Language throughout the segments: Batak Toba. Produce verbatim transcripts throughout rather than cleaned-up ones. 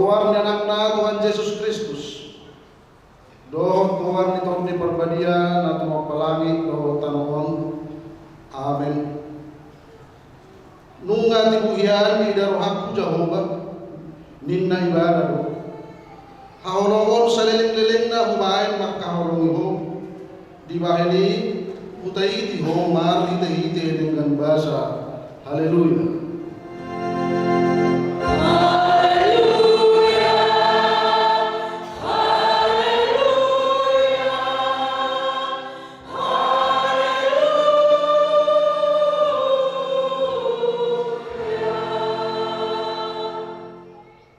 Goar ni Anakna Tuhan Jesus Kristus, dohot goar ni Tondi Parbadia na tumompa langit dohot tano on. Amen. Nunga tibu hian diida rohangku Jahowa, ninna Ibana do. Haholongon salelenglelengna hubaen mangkaholongi ho, dibahen i hutaiti ho marhitehite denggan basa. Haleluya.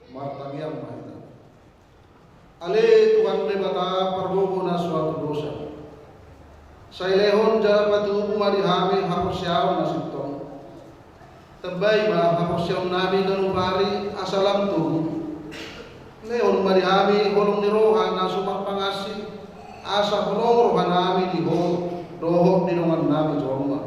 Martangiang ma hita. Ale Tuhan Debata, pargogo na so atu dosa, sai lehon jala patubu ma di hami haporseaon na sintong. Tambai ma haporseaonnami ganup ari asa lam togu. Lehon ma di hami holong ni roha na so marpangansi, asa holong rohanami di ho dohot di dongannami jolma.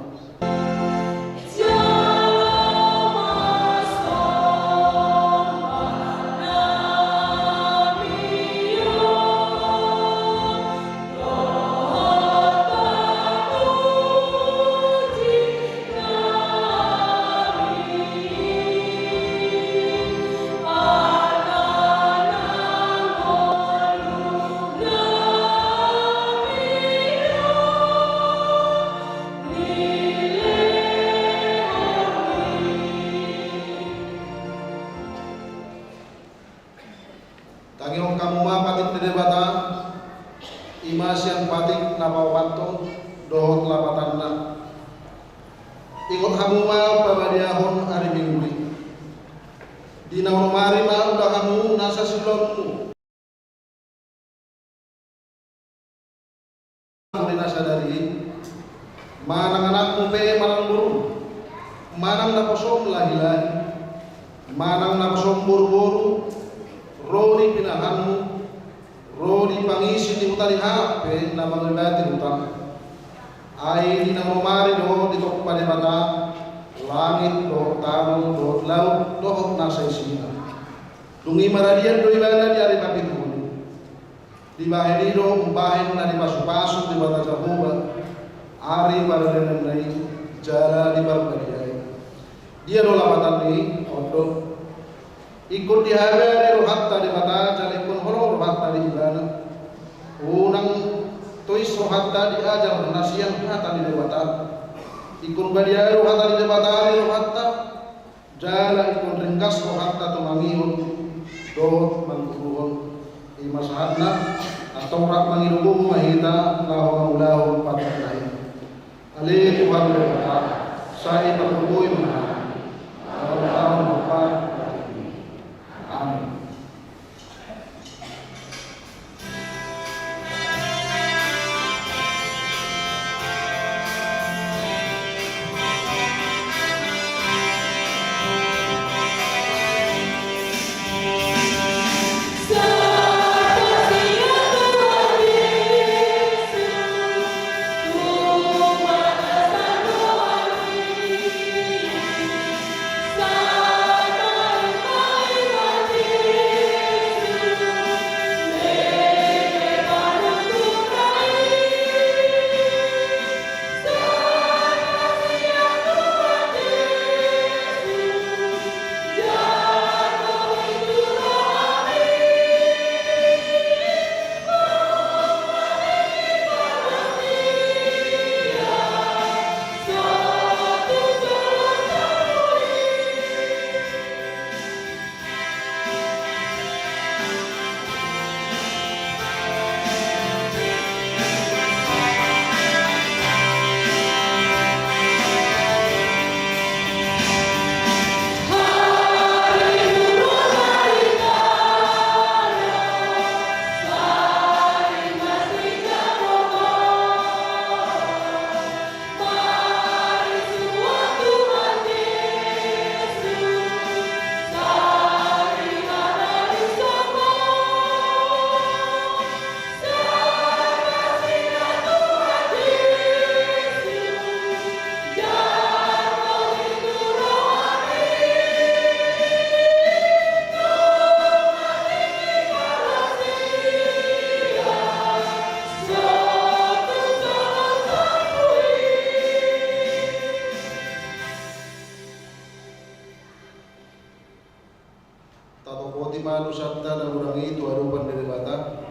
Tangihon hamu ma patik ni Debata, i ma sian patik na paopathon dohot lapatanna. Ingot hamu ma pabadiahon ari Minggu i. Di na onom ari ma ula hamu nasa siulaonmu. Di na sadari i, manang anakmu pe manang borum, manang naposom lahilahi, manang naposom boruboru, ro di pinahanmu, ro di pangisi ni huta ni halak pe na mangibati hutang. Ai di na onom ari do ditompa Debata langit dohot tano dohot laut dohot nasa isina. Dung i maradian do Ibana di ari papituhon i. Dibahen i do umbahen na dipasupasu Debata Jahowa ari pardalananna i jala diparbadiai. Dia do lapatan ni i? On do. Ingkon dihabari rohanta Debata jala ingkon holong rohanta di Ibana. Unang tois rohanta diajar na sian hata ni Debata. Ingkon badia do hata ni Debata di rohanta. Jala ingkon ringgas rohanta tumangihon dohot mangguruhon. I ma sahatna, antong rap mangido gogo ma hita laho mangulahon patikna i. Ale Tuhan Debata, sai pargogoi ma hami. Laho taon ma patikmi. Amin. Ulang i tu adopan ni Debata,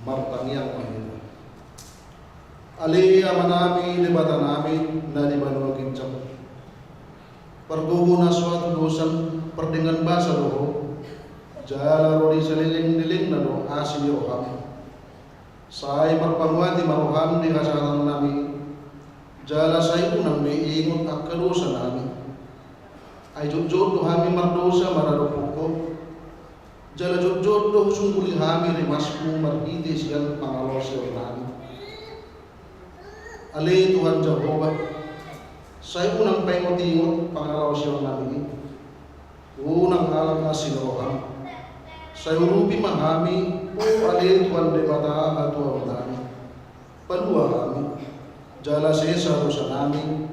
martangiang ma hita. Ale Amanami Debatanami na di banua ginjang, pargogo na so hatudosan, pardenggan basa do Ho, jala ro di saleleng ni lelengna do asi ni roham. Sai marpanguati ma roham di hasahatannami, jala sai unang be ingot angka dosanami. Ai jotjot do hami mardosa maradophon Ho, jala jotjot do husungguli hami rimasmu marhite sian pangalaosionnami. Ale Tuhan Jahowa, sai unang paingotingot pangalaosionnami i. Unang alap asi ni roham. Sai urupi ma hami, o ale Tuhan Debata hatuaonnami. Palua hami, jala sesa dosanami,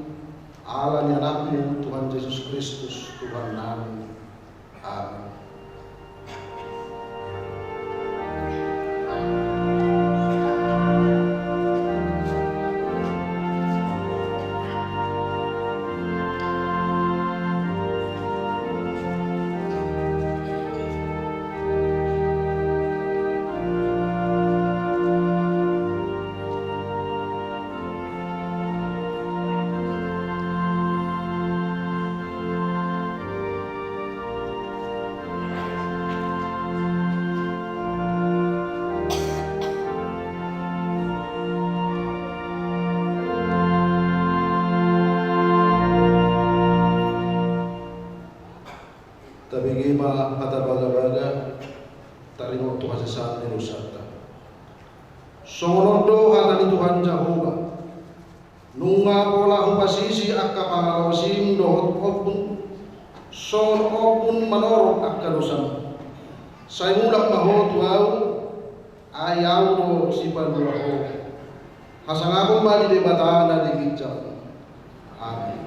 ala ni Anakmu Tuhan Jesus Kristus Tuhannami. Amen. Tabege ma hata bagabaga, taringot tu hasesaan ni dosanta. Songon on do hata ni Tuhan Jahowa: Nunga pola hupasisi angka pangalaosim dohot ombun, songon ombun manorop angka dosam. Sai mulak ma ho tu Ahu, ai Ahu do Sipalua ho. Hasangapon ma di Debata na di ginjang. Amen.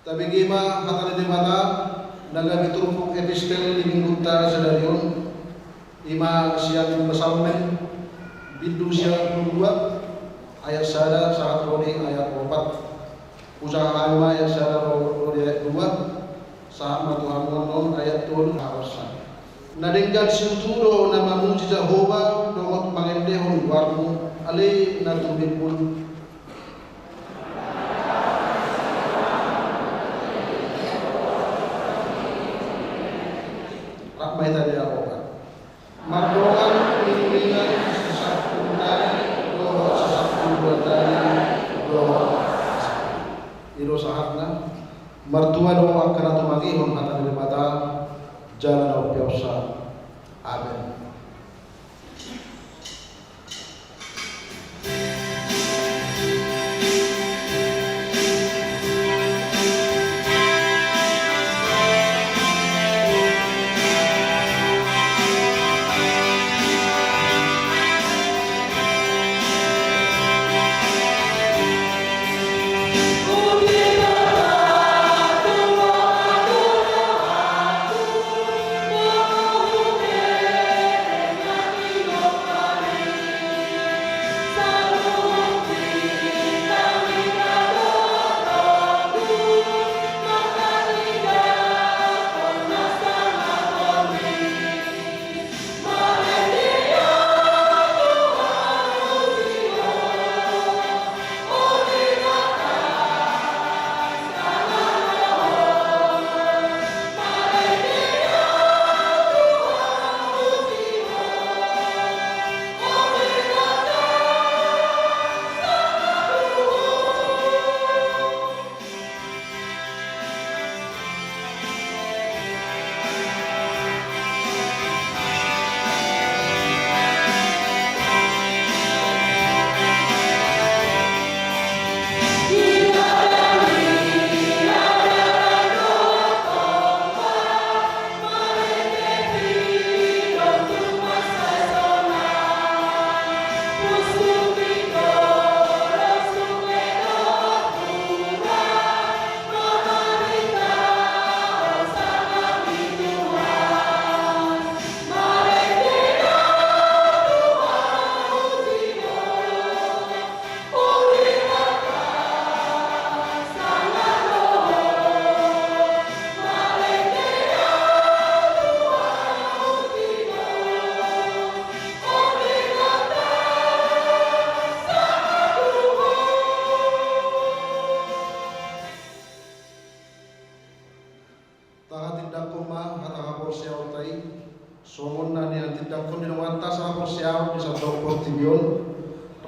Tabege ma hata ni Debata na gabe turpuk epistel di minggunta sadari on, i ma sian Psalmen bindu sia pulu dua, ayat sada sahat ro di ayat opat. Hujaha hami ma ayat sada ro, ro di ayat dua, sahat ma tu hamu on ayat tolu, harosa. Na denggan siutu do na mamuji Jahowa dohot mangendehon goarmu, ale na tumimbul. Rap ma hita di aroha. Mardongan uninguningan sasampulu tali dohot sasampulu dua tali dohot. I do sahatna. Martua do angka na tumangihon hata ni Debata jala na umpeopsa. Amen.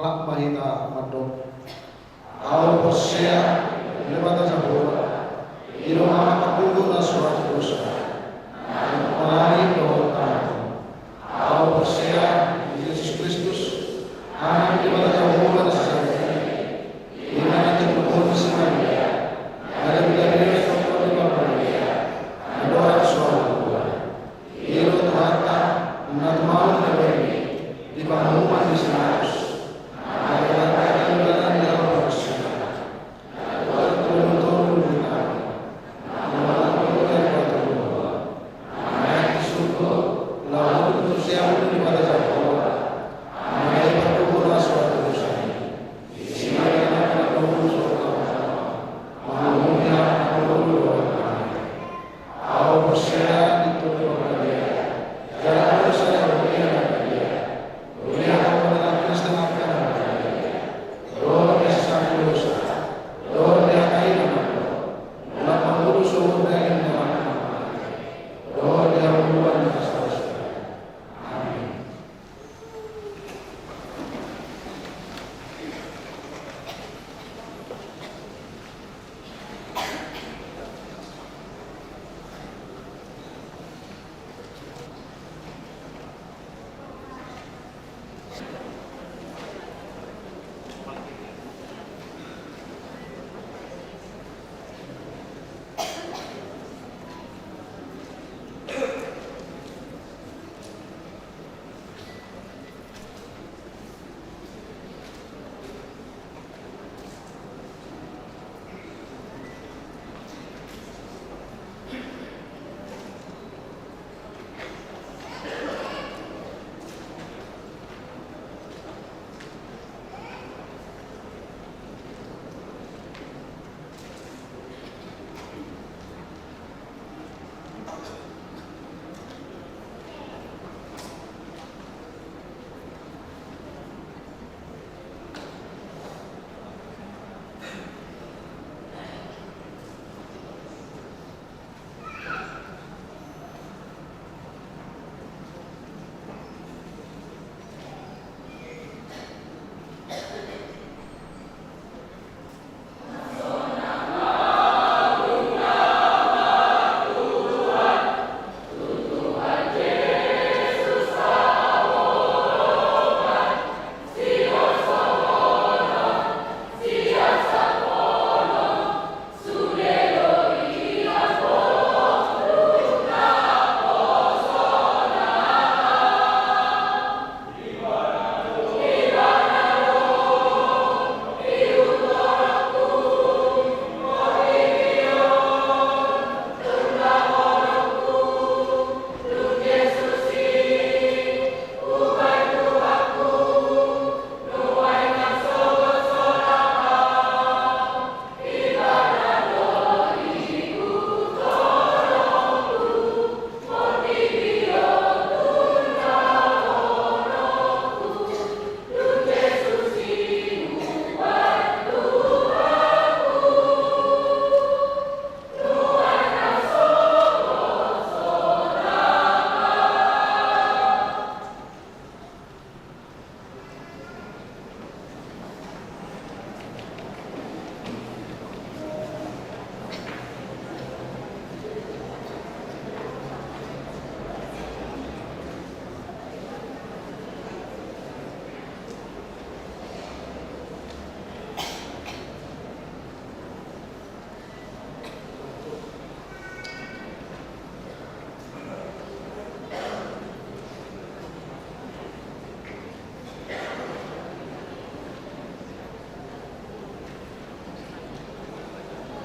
Lam ma hita mandok. Ahu porsea di Debata Jahowa, i do Ama pargogo na so adong dosa, na mangaliat dohot tano. Ahu porsea di Jesus Kristus, Anak ni Debata Jahowa na sasada i, i ma na tinumburhon ni si Maria, na gabe gabe di Portibi, na dohot so ahu. I do Tuhanta, na tumaon na baen i di panguhuman ni si Pilatus, na gabe gabe di dalan ni ahu porsea. Ahu porsea di Tondi Parbadia, jala adong sada Huria na badia, Huria Katolik Kristen angka na badia, dohot di hasesaan ni dosa, dohot di hata i na mandok, unang mangolu sogot daging ni halak na mate, dohot di hangoluan ni hasesaan. Amin.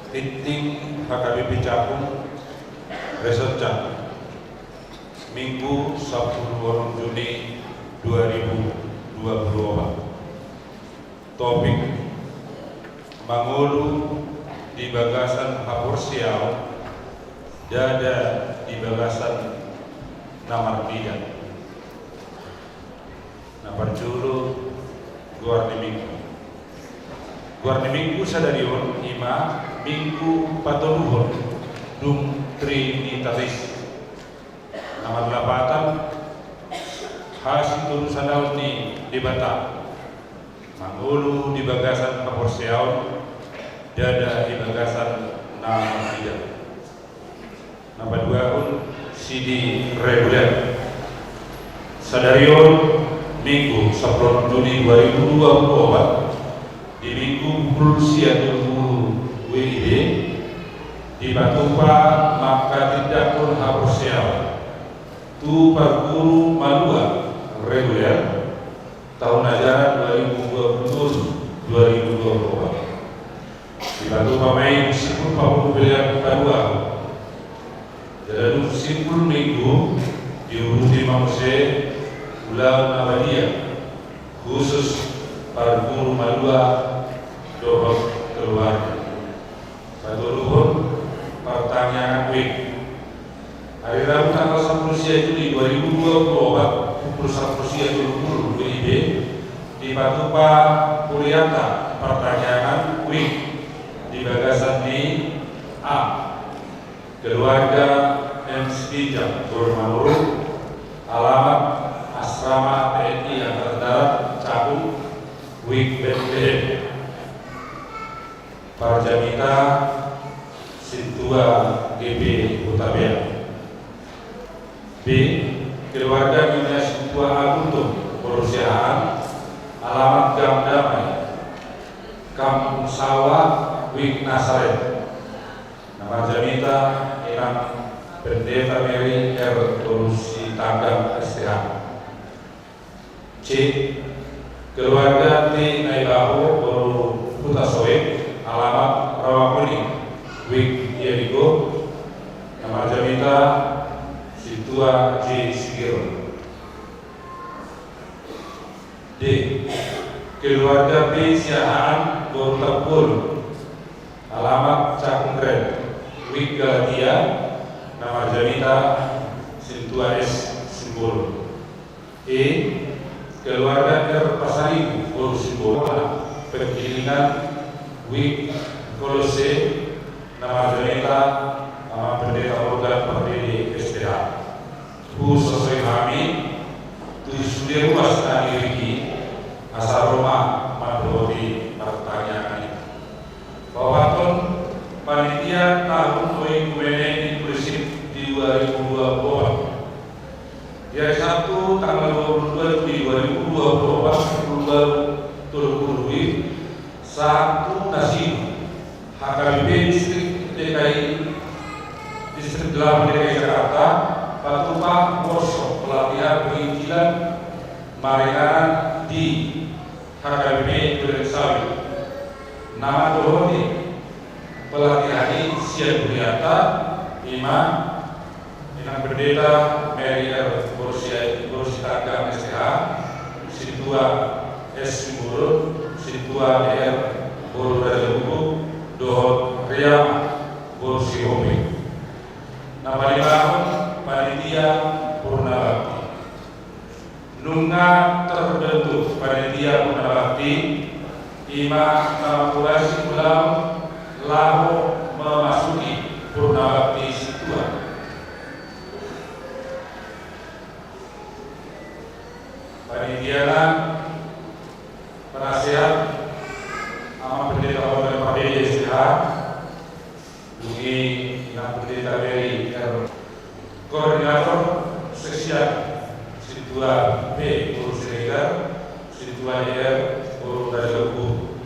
Tintin H K B P Cakung, Resort Cakung, Minggu sampulu onom Juni dua ribu dua puluh opat. Topik: Mangolu di bagasan haporseaon, ndada di bagasan na marnida. Na parjolo, goar ni Minggu. Goar ni Minggu sadari on i ma Minggu patoluhon dung Trinitatis. Na marlapatan, hasitolusadaon ni Debata. Mangolu di bagasan haporseaon, ndada di bagasan na marnida. Na paduahon, sidi reguler. Sadari on, Minggu, sampulu onom Juni dua ribu dua puluh opat, di Minggu pukul sia tolu pulu W I B, dipatupa manghatindanghon haporseaon tu parguru malua reguler tahun ajaran dua ribu dua puluh tolu dua ribu dua puluh opat. Dipatupa ma i di simpul papungu pelean paduahon. Jala dung simpul Minggu diuduti ma muse ulaon na badia khusus parguru malua dohot keluarga. Patoluhon, partangiangan wijk. Ari Rabu tanggal sampulu sia Juli dua ribu dua puluh opat, pukul sampulu sia tolu pulu W I B, dipatupa hurianta partangiangan wijk di bagasan ni: A, keluarga M. Sitinjak, Boru Manurung, alamat Asrama T N I Angkatan Darat, Cakung, wijk Betlehem. Parjamita Sintua G P Hutabean. B, keluarga Nyonya Sintua Aguntum, Boru Siahaan, alamat Gang Damai, Kampung Sawah, wijk Nasaret. Na marjamita Inang Pendeta Mary R. Boru Sitanggang, S T H. C, keluarga T. Naibaho, Boru Hutasoit, alamat Rawakuning, wijk Yeriko. Na marjamita Sintua J. Sigiron. D, keluarga P. Siahaan, Boru Tampubolon, alamat Cakung Ren, wijk Galatia. Na marjamita Sintua S. Simbolon. E, keluarga R. Pasaribu, Boru Simbolon, Penggilingan, wijk Kolosse. Na marjamita Amang Pendeta Morgan Pardede, S T H. Husosoi hami tu sude ruas na niriki, asa ro ma mandohoti partangiangan i. Paopathon, panitia tahun oekumene Inclusive di dua ribu dua puluh opat. Di hari Sabtu tanggal dua puluh dua Juli dua ribu dua puluh opat, pukul dua tolu pulu W I B, sahat tu nasida H K B P Distrik D K I, Distrik delapan D K I Jakarta, patupa workshop pelatihan penginjilan maringanan di H K B P Durensawit. Na mandohoti pelatihan i sian hurianta, ima Inang Pendeta Mary R. Boru Sia-, Boru Sitanggang, S T H, Sintua S. Simbolon, Sintua D R. Boru Raja Guguk, dohot Riama Boru Sihombing. Na palimahon, panitia Purna Bakti. Nunga terbentuk panitia Purna Bakti, ima na mangkorasi ulaon laho memasuki Purna Bakti Sintua. Panitiana, penasehat, Amang Pendeta Morgan Pardede, S T H, dung i Inang Pendeta Mary R. Koordinator seksian, Sintua P. Boru Siregar, Sintua D R. Boru Raja Guguk,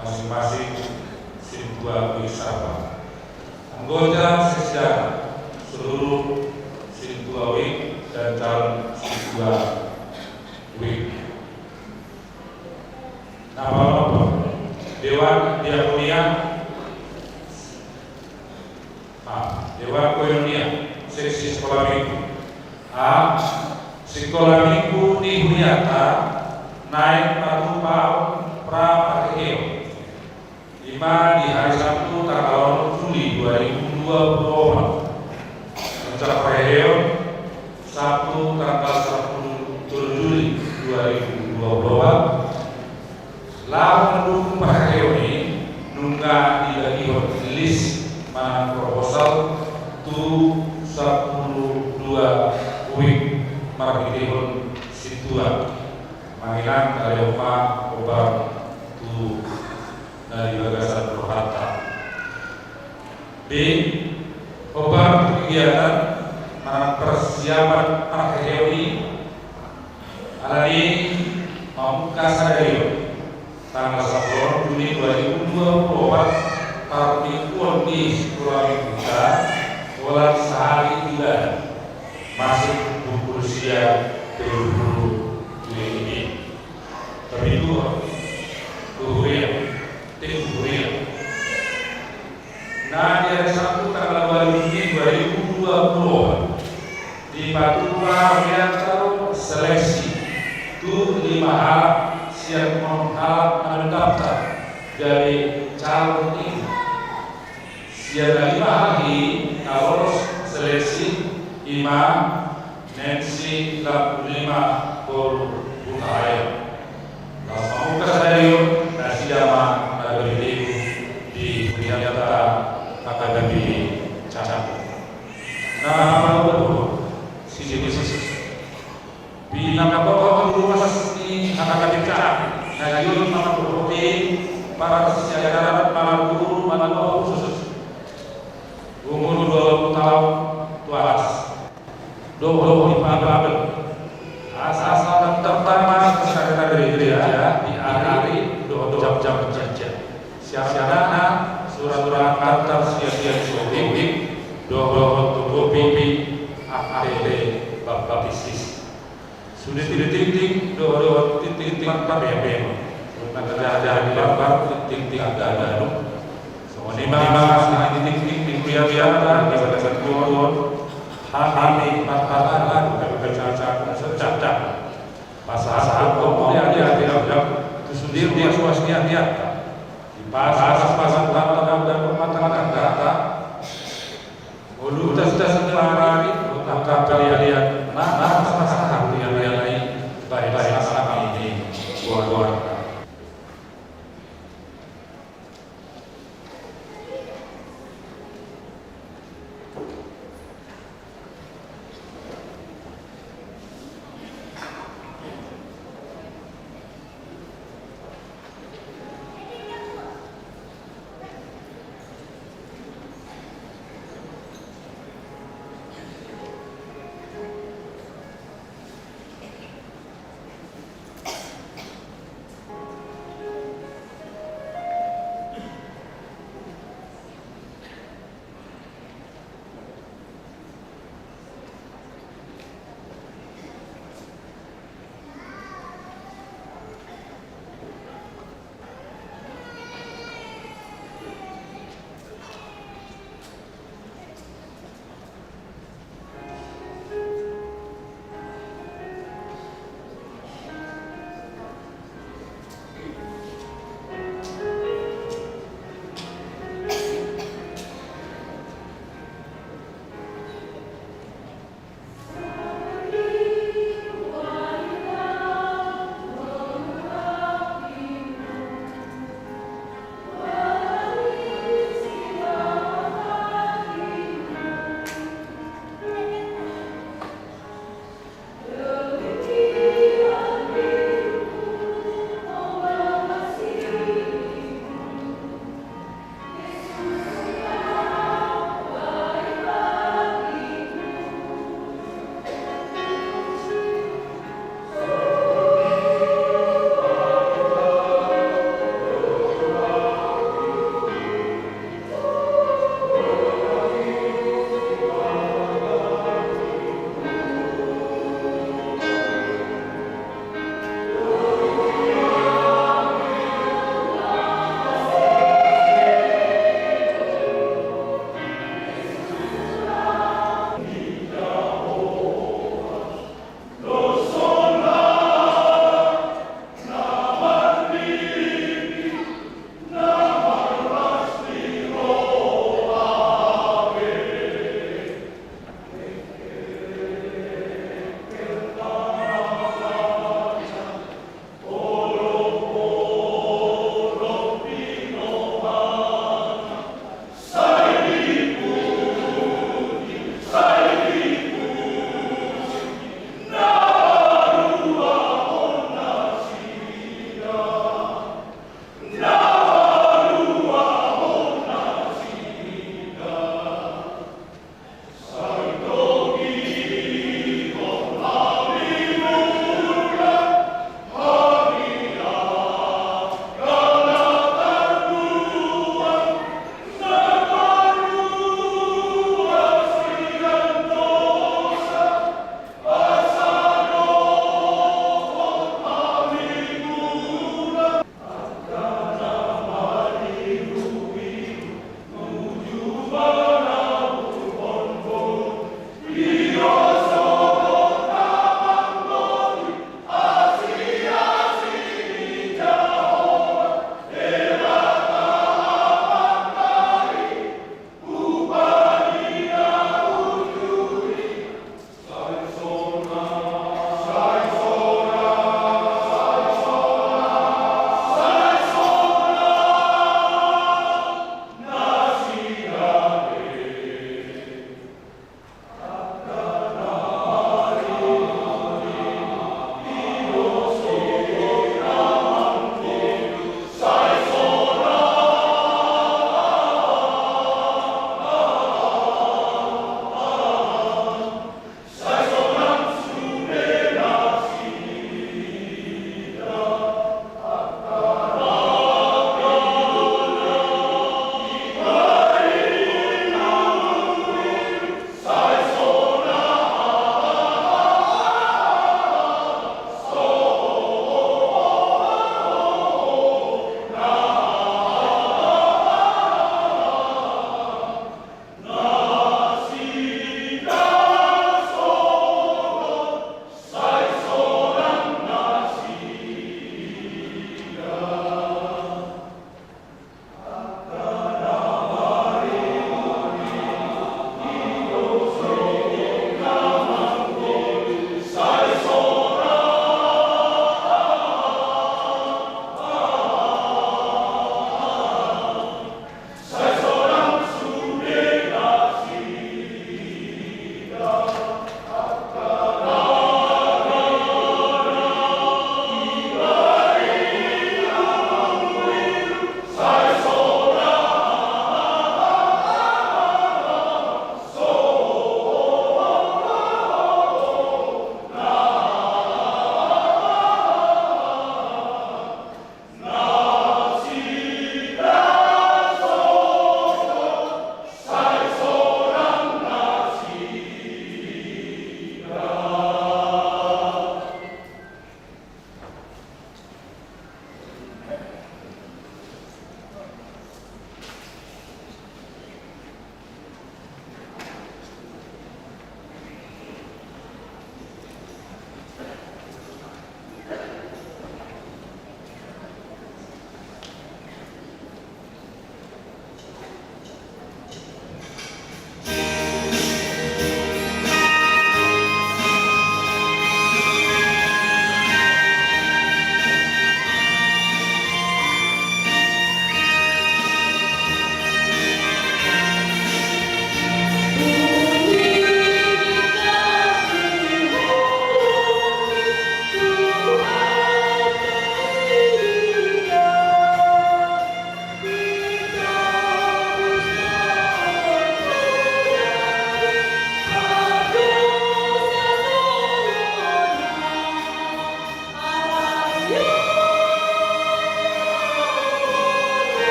masing-masing Sintua Wijk Sarpam. Anggota seksian, seluruh Sintua Wijk dan calon Sintua Wijk. Na paonomhon, Dewan Diakonia, ah, Dewan Koinonia Seksi Sikola Minggu. A, Sikola Minggu ni hurianta naeng patupahon pra parheheon. Ima di hari Sabtu tanggal onom Juli dua ribu dua puluh opat. Puncak parheheon, Sabtu tanggal sampulu tolu Juli dua ribu dua puluh opat. Laho mandukung parheheon i, nunga dibagihon lis manang proposal tu sampulu dua wijk marhitehon sintua. Mangilang, ale omma, Hombar tu na di bagasan rohanta. Di hombar tu kegiatan manang persiapan parheheon i, alani mamungka sadari on, tanggal sampulu Juni dua ribu dua puluh opat, parmingguon ni Sikola Mingguta, holan sahali tu ibana, masuk pukul sia tolu pulu W I B. Tapi tu, tu huria, tu huria. Nah, di hari Sabtu tanggal dua Juni dua ribu dua puluh opat, dipatupa riantaro seleksi tu lima halak sian onom halak na mendaftar jadi calon i. Sian na lima halak i na lolos seleksi i ma Nancy Lapunima boru Hutahaeon. Laos mamungka sadari on nasida ma na gabe tebu di hurianta H K B P Cakung. Na paduahon, si Jesus. Pinangapothon hurumas ni H K B P Cakung na giot mangapothon parsiajaran manang guru manang khusus. Umur dua puluh taon tu atas. Dohot di Babel. Asa, asa pertama sekretari gereja di ari dohot jam-jam kerja. Siaranna surat-surat kantor siap-siap sobing dohot tu kopi akte baptisis. Sude tingting dohot tingting parbebe. Nang kerja di lambar tingting ganup. Songon i ma tingting di biar-biar di bagasan tubuh. Hami parpar lagu kami bercakap sedang. Pasahat komo dia dia dia dia. Tu sudir dia suas dia dia. Di pas pas pas tangga dan rumah tangga. Olutas das parari, utak kapalian, na na pasahat dia dia. Baik baik sama ini. Buat buat.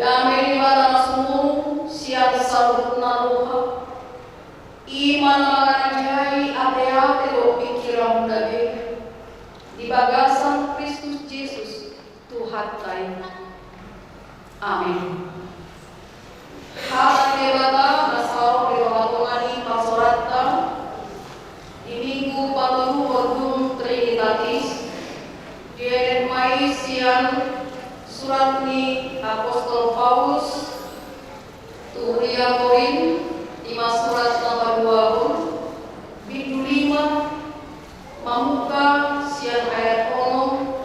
Dame ni Debata na sumurung sian saluhutna roha, i ma na mangaranjai ateate dohot pingkiranmuna be, di bagasan Kristus Jesus, Tuhanta i. Amin. Hata ni Debata na saor di tongatonga ni parsaoranta di Minggu patoluhon dung Trinitatis, dienet ma i sian surat ni apostel Paulus tu huria Korint, i ma surat na paduahon, bindu lima, mamungka sian ayat onom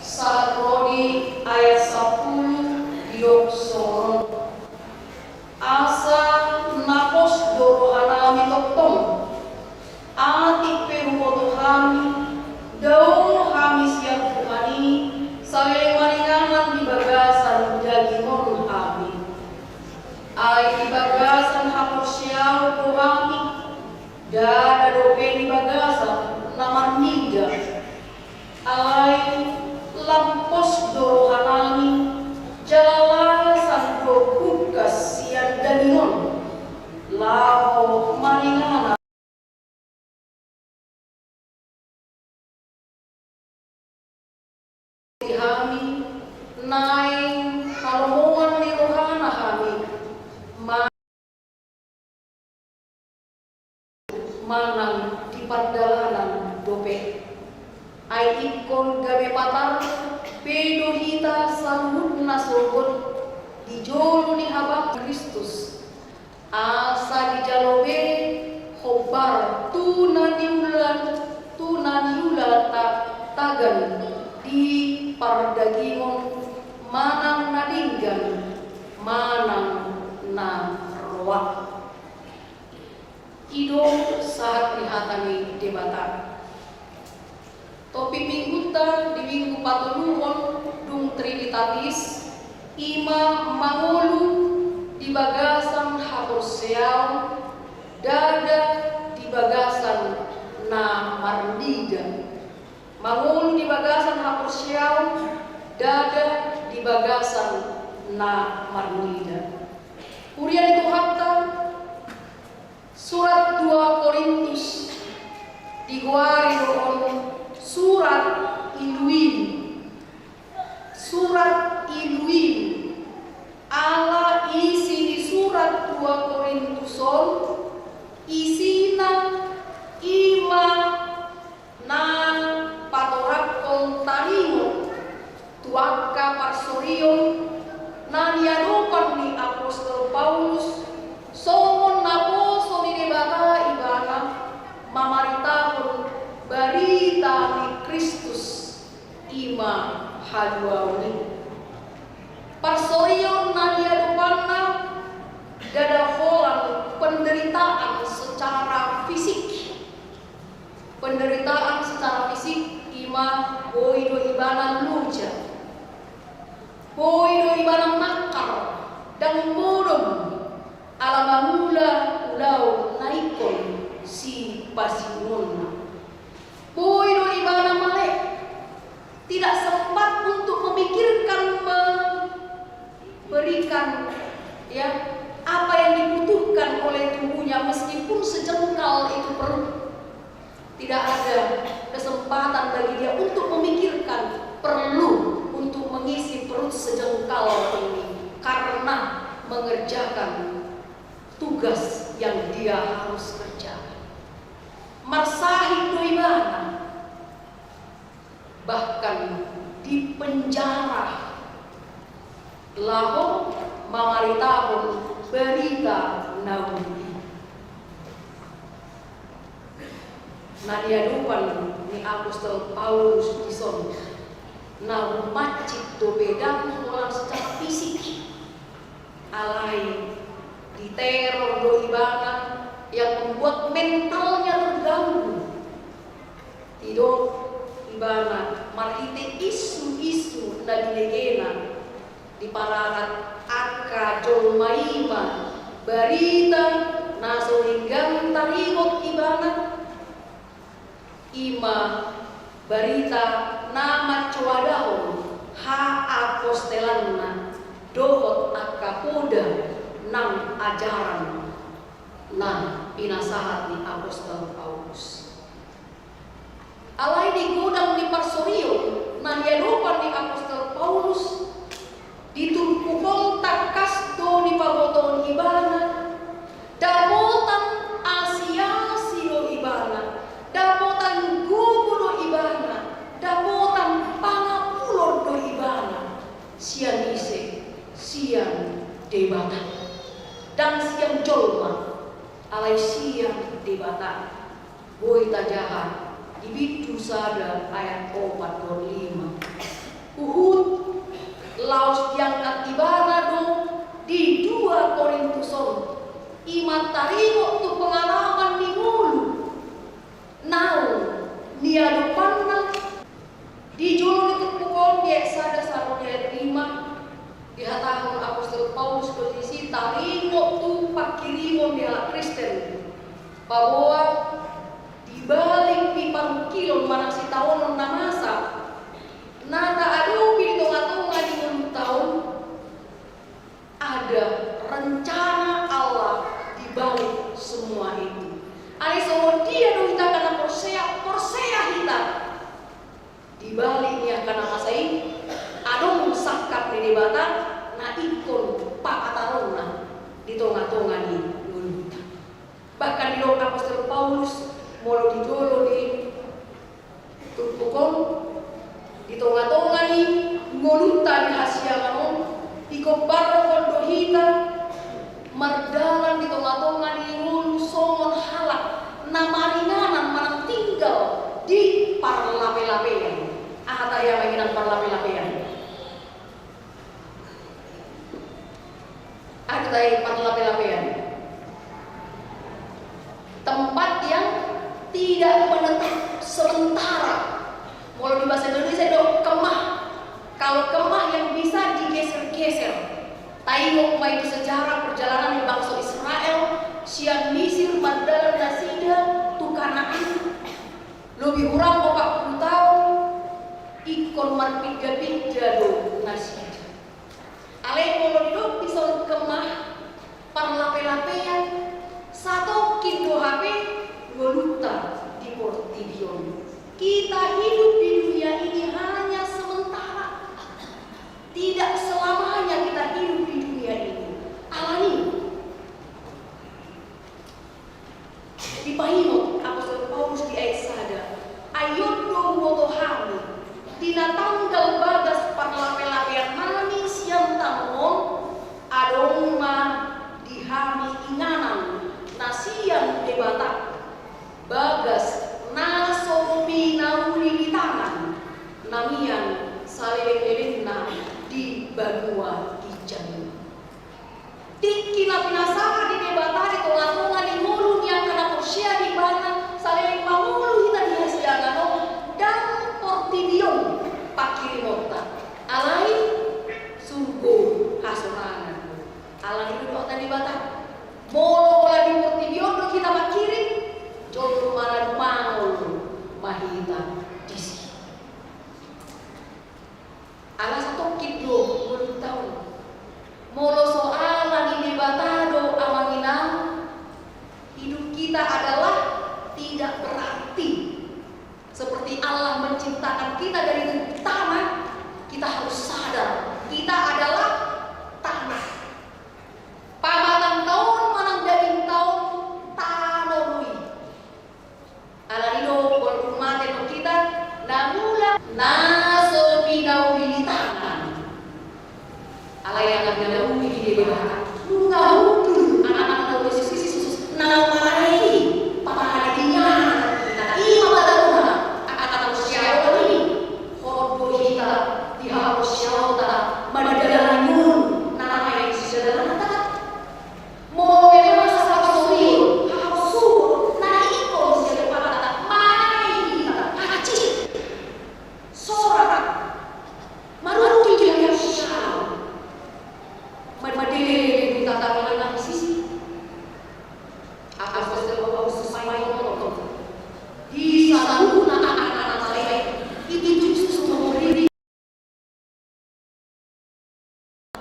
sahat ro di ayat sampulu, didok songon on. Asa na pos do rohanami tongtong, atik pe huboto hami, dao hami sian Tuhan i, saleleng maringanan di bagasan dagingon hami. Ai di bagasan haporseaon do hami, ndada dope di bagasan na marnida. Alai lam pos do rohanami, jala lasan do bungkas sian dagingon, laho maringanan di hami, naeng halomoan ni rohana hami, ma-, manang di pardalanan dope. Ai ingkon gabe patar be do hita saluhutna sogot di jolo ni habang Kristus. Asa dijalo be hombar tu na niula, tu na niula ta-, tagan di pardagingon manang na denggan manang na roa. I do sahat ni hata ni Debata. Topik minggunta di Minggu patoluhon dung Trinitatis, i ma mangolu di bagasan haporseaon, ndada di bagasan na marnida. Mangolu di bagasan haporseaon, ndada di bagasan na marnida. Huria ni Tuhanta, surat dua Korintus digoari do on surat iluilu. Surat iluilu. Ala isi ni surat dua Korintus on, isina i ma na patorangkon taringot tu angka parsorion na niadopan ni apostel Paulus, songon naposo ni Debata ibana mamaritahon barita ni Kristus, i ma haluaon i. Parsorion na niadopanna ndada holan penderitaan secara fisik. Penderitaan secara fisik i ma boi do ibana loja, boi do ibana mangkar, ndang modom ala mangula ulaon na ingkon sipasiungonna. Boi do ibana male, tidak sempat untuk memikirkan, memberikan, ya, apa yang dibutuhkan oleh tubuhnya, meskipun sejengkal itu perlu. Tidak ada kesempatan bagi dia untuk memikirkan perlu untuk mengisi perut sejengkal ini karena mengerjakan tugas yang dia harus kerjakan. Marsahit do ibana, bahkan dipenjara, laho mamaritahon barita na uli i. Na niadopan ni apostel Paulus dison na rumancit dope, ndang holan secara fisik. Alai diteror do ibana yang membuat mentalnya terganggu. Didok ibana marhite isu-isu na binegena, dipararat angka jolma i ma barita na so denggan taringot ibana, i ma barita na mancoadahon haapostelanna. dohot angka poda nang ajaran na pinasahat ni apostel Paulus. Alai di godang ni parsorion na niadopan ni apostel Paulus, di turpuk on tangkas do dipabotohon ibana dapotan asiasi do ibana, dapotan gogo do ibana, dapotan pangapulon do ibana. Sian ise? Sian Debata. Ndang sian jolma, alai sian Debata. Boi tajaha di bindu sada ayat opat dohot lima. Huhut laos diangkat ibana do di dua Korintus on, i ma taringot tu pengalaman ni ngolu naung niadopanna. Di jolo ni turpuk on, di ayat sada sahat di ayat lima, dihatahon apostel Paulus do disi taringot tu pangkirimon ni halak Kristen. Paboa di balik ni parungkilon manang sitaonon na masa na taadopi di tongatonga ni ngolunta on, ada rencana Allah di balik semua itu. Alai songon dia do hita angka na porsea? Porsea hita. Di balik ni angka na masa i, adong sangkap ni Debata na ingkon papataronna di tongatonga ni ngolunta. Bahkan didok apostel Paulus, molo di jolo ni turpuk on, di tongatonga ni ngolunta di hasiangan on, digombarhon do hita mardalan di tongatonga ni ngolu songon halak na maringanan manang tinggal di parlapelapean. Aha tahe, amang inang, parlapelapean? Aha tahe parlapelapean? Tempat yang tidak menetap sementara. Molo di bahasa Indonesia do kemah. Kalau kemah yang bisa digeser-geser. Taingot ma i tu sejarah perjalanan ni bangso Israel sian Misir mardalan nasida tu Kanaan. Lobi hurang opat pulu taon, ingkon marpinda-pinda do nasida. Alai molo didok dison kemah, parlapelapean, satongkin do hape ngolunta di portibi on. Kita hidup di dunia ini hanya sementara. Tidak selamanya kita hidup di dunia ini. Alani dipaingot apostel Paulus di ayat sada, ai on do huboto hami, di na tanggal bagas parlapelapean nami sian tano on, adong ma di hami inganan na sian Debata, bagas na so pinauli ni tangan, na mian saleleng-lelengna di banua ginjang i. Tingki na pinasahat ni Debata di tongatonga ni ngolu ni angka na porsea di Ibana, saleleng mangolu hita di hasiangan on, ndang portibi on pangkirimonta, alai surgo hasorangan. Alani i do hata ni Debata, molo holan di portibi on do hita mangkirim, jolma na dumangol ma hita disi. Ala satongkin do ngolunta on. Molo so ala ni Debata do, amang inang, hidup kita adalah tidak berarti. Seperti Allah menciptakan kita dari tanah, kita harus sadar kita adalah tanah. Pamatangta on manang dagingta on tano do i. Alani do, walaupun mate do hita, na mula na so pinauli ni tangan. Alai na pinauli ni Debata. Nunga hundul anak-anak ni Jesus Kristus na laho mangalehon, papahanai di tangan. I ma pataruna angka na porsea on i. Hot do hita di haporseaonta, madalan ngolu na laho di sidalananta. Molo memang sahat sorion, haporsuhon, na ingkon sian Debata, mangalehon hita, hansit. Sorat. Marungkil di hasian. Mad-, madele.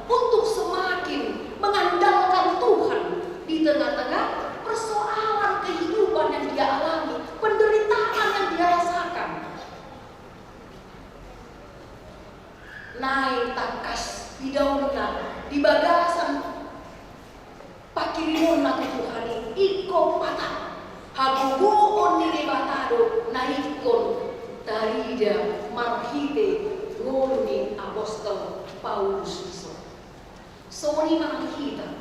untuk semakin mengandalkan Tuhan di tengah-tengah persoalan kehidupan yang dia alami, penderitaan yang dia rasakan. Naeng tangkas didaonna di bagasan pangkirimonna tu Tuhan i, ingkon patar. Hagogoon ni Debata do na ingkon tarida marhite ngolu ni apostel Paulus dison. Songon i ma nang hita.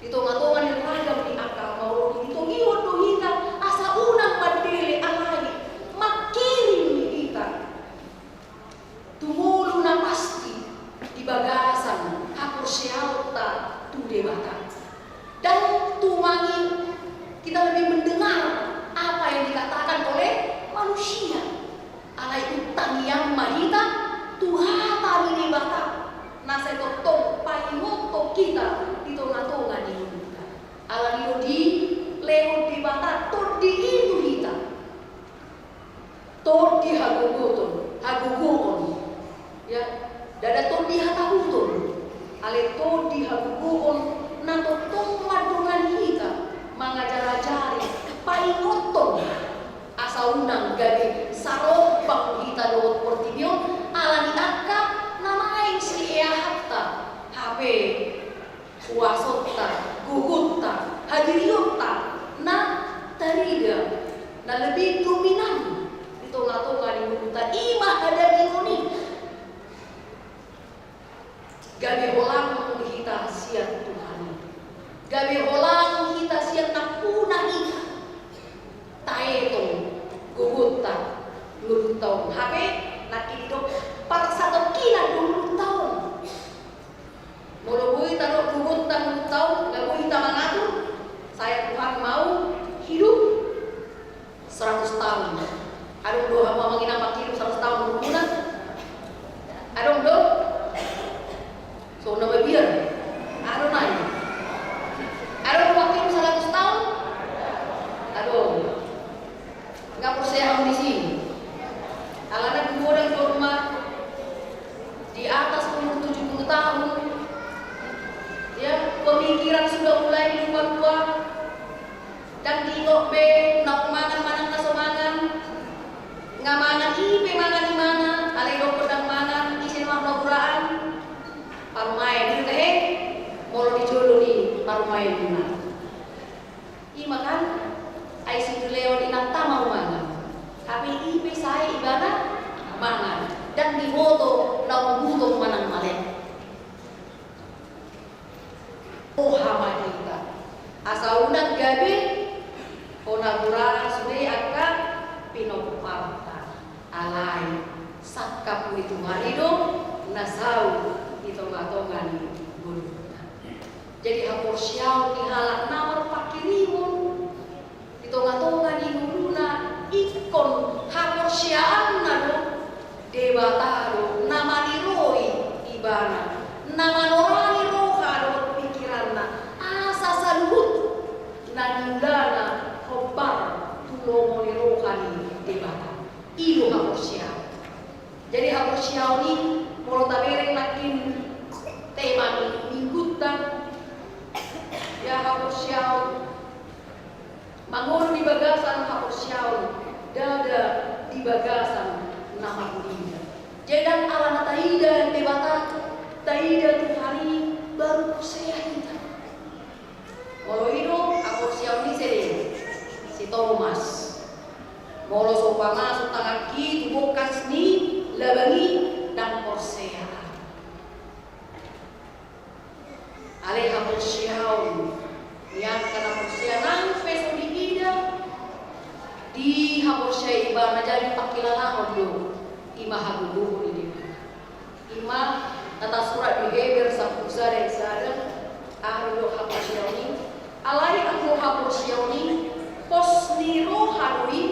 Di tonga-tonga ni ragam ni angka mauropi, ditogihon do hita asa unang mandele, alai mangkirim do hita tu ngolu na pasti di bagasan haporseaonta tu Debata. Dan tumangi kita lebih mendengar apa yang dikatakan oleh manusia. Alai utangion ma hita tu hata ni Debata na sai tongtong paingothon hita di tonga-tonga ni ngolunta. Alani i do dilehon Debata tondi i tu hita. Tondi hagogoton, hagogoon. Ya, ndada tondi hatahuton. Alai tondi hagogoon na tongtong mandongani hita, mangajar-ajari, paingothon. Asa unang gabe sarombang hita dohot portibi on, alani angka na naeng siehanta, hape kuasonta, gogonta, hadirionta na tarida, na lebih dominan di tonga-tonga ni ngolunta, i ma hadagingon i. Gabe holang hita sian Tuhan i. Gabe holang hita sian nampuna hita. Taetong gogonta ngolunta on. Hape nangkin didok parsatongkinan do ngolunta on. Molo boi tadok gogonta ngolunta on, nga boi hita mangatur, saya Tuhan mau hidup seratus tahun. Adong do hamu amang inang manghidup seratus tahun di umurmuna? Adong do? Songon na mabiar. Adong nai. Adong do manghidup seratus tahun? Adong. Nga porsea hamu disi? Alana godang jolma di atas umur tujuh puluh tahun, ya, pemikiran sudah mulai lupa-lupa. Ndang diingot be naung mangan manang na so mangan. Nga mangan i pe mangan, imana alai dohot ndang mangan, ise ma na huraan? Parumaen, i do tahe? Molo di jolo ni parumaenmuna. I ma kan, ai so dilehon inanta ma mangan. Hape i pe sai ibana mangan. Ndang diboto naung butong manang male. Roha ma hita asa unang gabe hona huraan sude angka pinomparta. Alai sangkap ni Tuhan i do na saut di tonga-tonga ni ngolunta. Jadi haporseaon ni halak na marpangkirimon di tonga-tonga ni ngoluna ingkon haporseaonna do Debata do na maniroi ibana, na manorani roha dohot pingkiranna, asa saluhut na niulana hombar tu lomo ni roha ni Debata. I do haporseaon. Jadi haporseaon i, molo tabereng nangkin tema ni minggunta, ya, haporseaon, mangolu di bagasan haporseaon, ndada di bagasan na marhurang. Jadi ndang ala na taida Debata, taida Tuhan i, baru porsea hita. Molo i do haporseaon ni si, si Tomas. Molo so pamasuk tanganki tu bongkas ni labang i, ndang porsea. Alai haporseaon ni angka na porsea nang pe so diida, dihaporseai ibana, jadi pangkilalaon do i ma hagogoon ni Debata. I ma na tarsurat di Heber sampulu sada ayat sada, aha do haporseaon i? Alai anggo haporseaon i, pos ni roha do i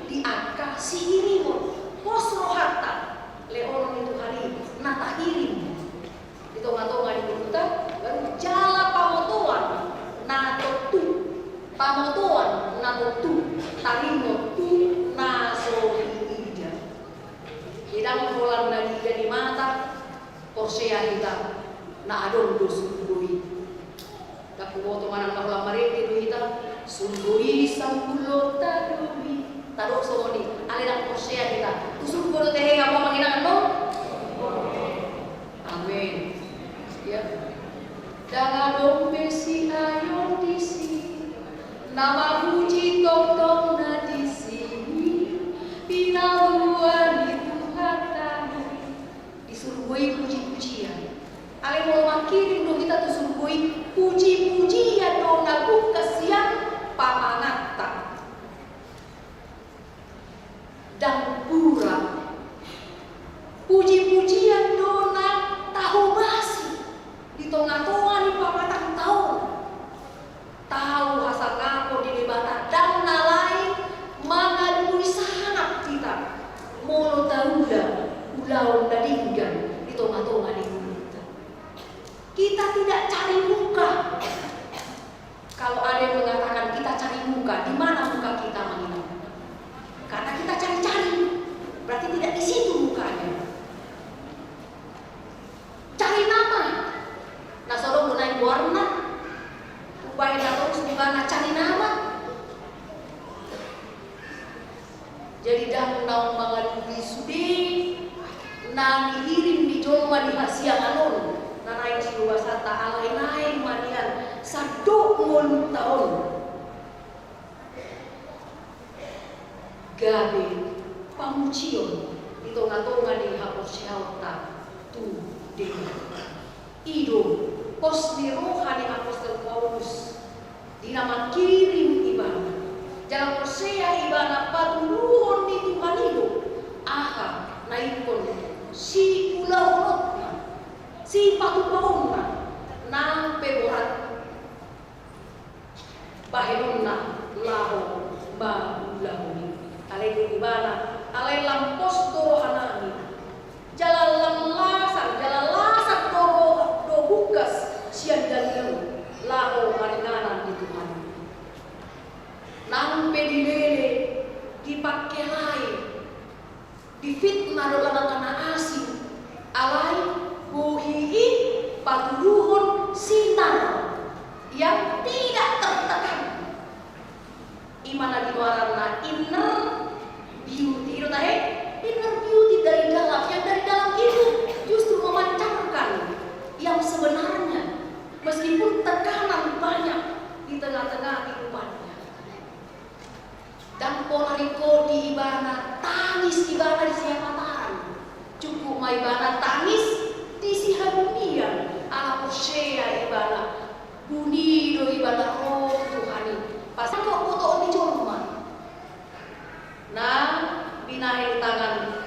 di angka siiringon, pos rohanta, lehonon ni Tuhan i na tairing di tonga-tonga ni ngolunta, baru jala pamotoan na tontu, pamotoan na tontu taringot tu na so diida. Ndang holan na diida ni mata porsea hita. Na adong do surgo i. Ndang huboto manang na holan marende do hita, surgo i sambulonta do i. Tadok songon i, alai ndang porsea hita. Tu surgo do tahe hamu amang inang, no? Amen. Ya. Ndang adong be siayon disi, na mamuji tongtong na disi, pinaluan ni Tuhanta. Di surgo i puji-pujian. Alai molo mangkirim do hita tu surgo i, puji-pujian do na bungkas sian pamanganta. Ndang pura. Puji-pujian do na tahobasi di tonga-tonga ni pamatangta on. Tau hasangapon di Debata, ndang na lain mangalului sangap hita molo taula ulaon na denggan di tonga-tonga ni ngolunta. Kita tidak cari muka. Kalau ada yang mengatakan kita cari muka, di mana muka kita, amang inang? Karena kita cari-cari, berarti tidak di situ mukanya. Cari nama. Na so adong do naeng goarna, umbahen na torus do ibana cari nama. Jadi ndang naung mangalului sude na nihirim ni jolma di hasiangan on, na naeng siobasanta, alai naeng ma nian sandok ngolunta on gabe pamujion di tonga-tonga ni haporseaonta tu Debata. I do pos ni roha ni apostel Paulus di na mangkirim ibana. Jala porsea ibana patuduhon ni Tuhan i do aha na ingkon siulahononna, sipatupaonna, nang pe borat bahenonna laho mangulahon i. Alai didok ibana, alai lam pos do rohanami, jala lam lasan, jala lasan do roha, do bungkas sian daging, laho maringanan di Tuhan. Nang pe dilele, dipangkelai, difitnah dohot angka na asing, alai bohi i patuduhon sinar yang tidak tertekan. I ma na didok goarna inner beauty, i do tahe? Inner beauty dari dalam, yang dari dalam itu justru memancarkan yang sebenarnya, meskipun tekanan banyak di tengah-tengah kehidupannya. Ndang pola ringkot di ibana tangis ibana di siapataran. Cukup ma ibana tangis di sihabungian, ala porsea ibana. Buni do ibana ro tu Tuhan i. Pas kok botoon ni jolma na binahen tangan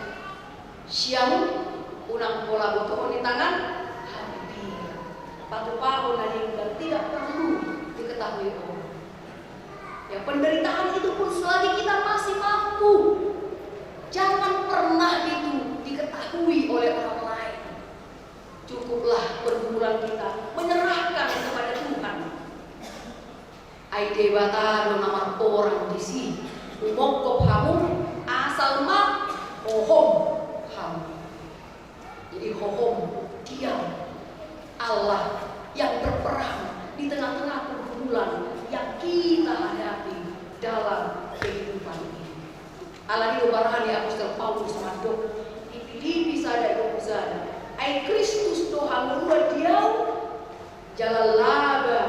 siamun, unang pola botoon ni tangan hambira. Patupahon na denggan, tidak perlu diketahui orang. Ya, penderitaan itu pun selagi kita masih mampu, jangan pernah itu diketahui oleh orang lain. Cukuplah pergumulan kita menyerahkan kepada Tuhan. Ai Debata do na marporang disi, humongkop hamu, asal ma hohom hamu. Jadi hohom, diam. Allah yang berperang di tengah-tengah pergumulan yang kita hadapi dalam kehidupan ini. Alani i do barani apostel Paulus mandok di Filipi sada dua puluh sada, ai Kristus do hangoluan di ahu, jala laba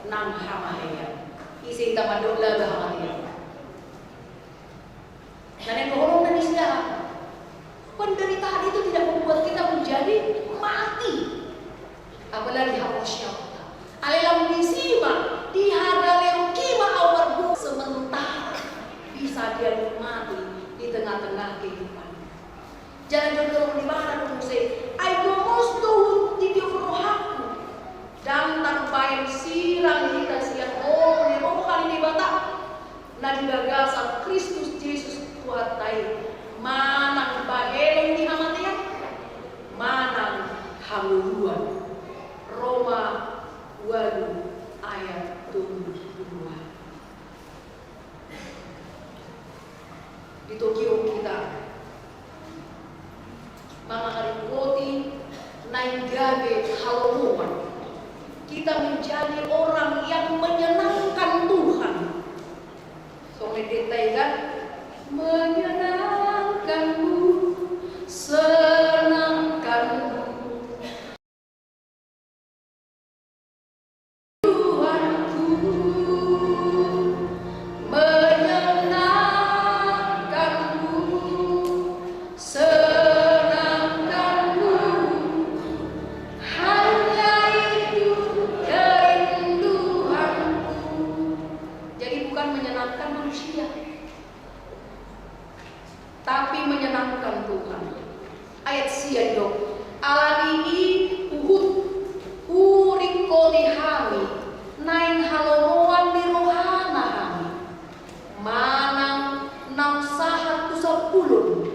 nang hamatean. Ise hita mandok laba hamatean? Na naeng dohononna di sia? Penderitaan itu tidak membuat kita menjadi mati. Apalagi haporseaonta. Alai lam disi ma, dihagaleonki ma ahu margoar sementara bisa dia nikmati di tengah-tengah kehidupan. Jala didok ibana do muse, ai gomos do hutitiop rohangku. Ndang tarbaen sirang hita sian holong ni roha ni Debata na di bagasan Kristus Jesus Tuhanta i, manang bahenon ni hamatean, manang hangoluan. Roma ualu ayat tolu pulu dua. Ditogihon hita mangaringkoti naeng gabe halomoan. Kita menjadi orang yang menyenangkan Tuhan. Songon didok i kan, menyenangkanmu, senangkanmu, Tuhanku, menyenangkanmu, senangkanmu, hanya itu kerinduanku. Jadi bukan menyenangkan manusia, tapi menyenangkan Tuhan. Ayat sia didok, alani i huhut huringkoti hami naeng halomoan ni rohana hami, manang naung sahat tu sambulon,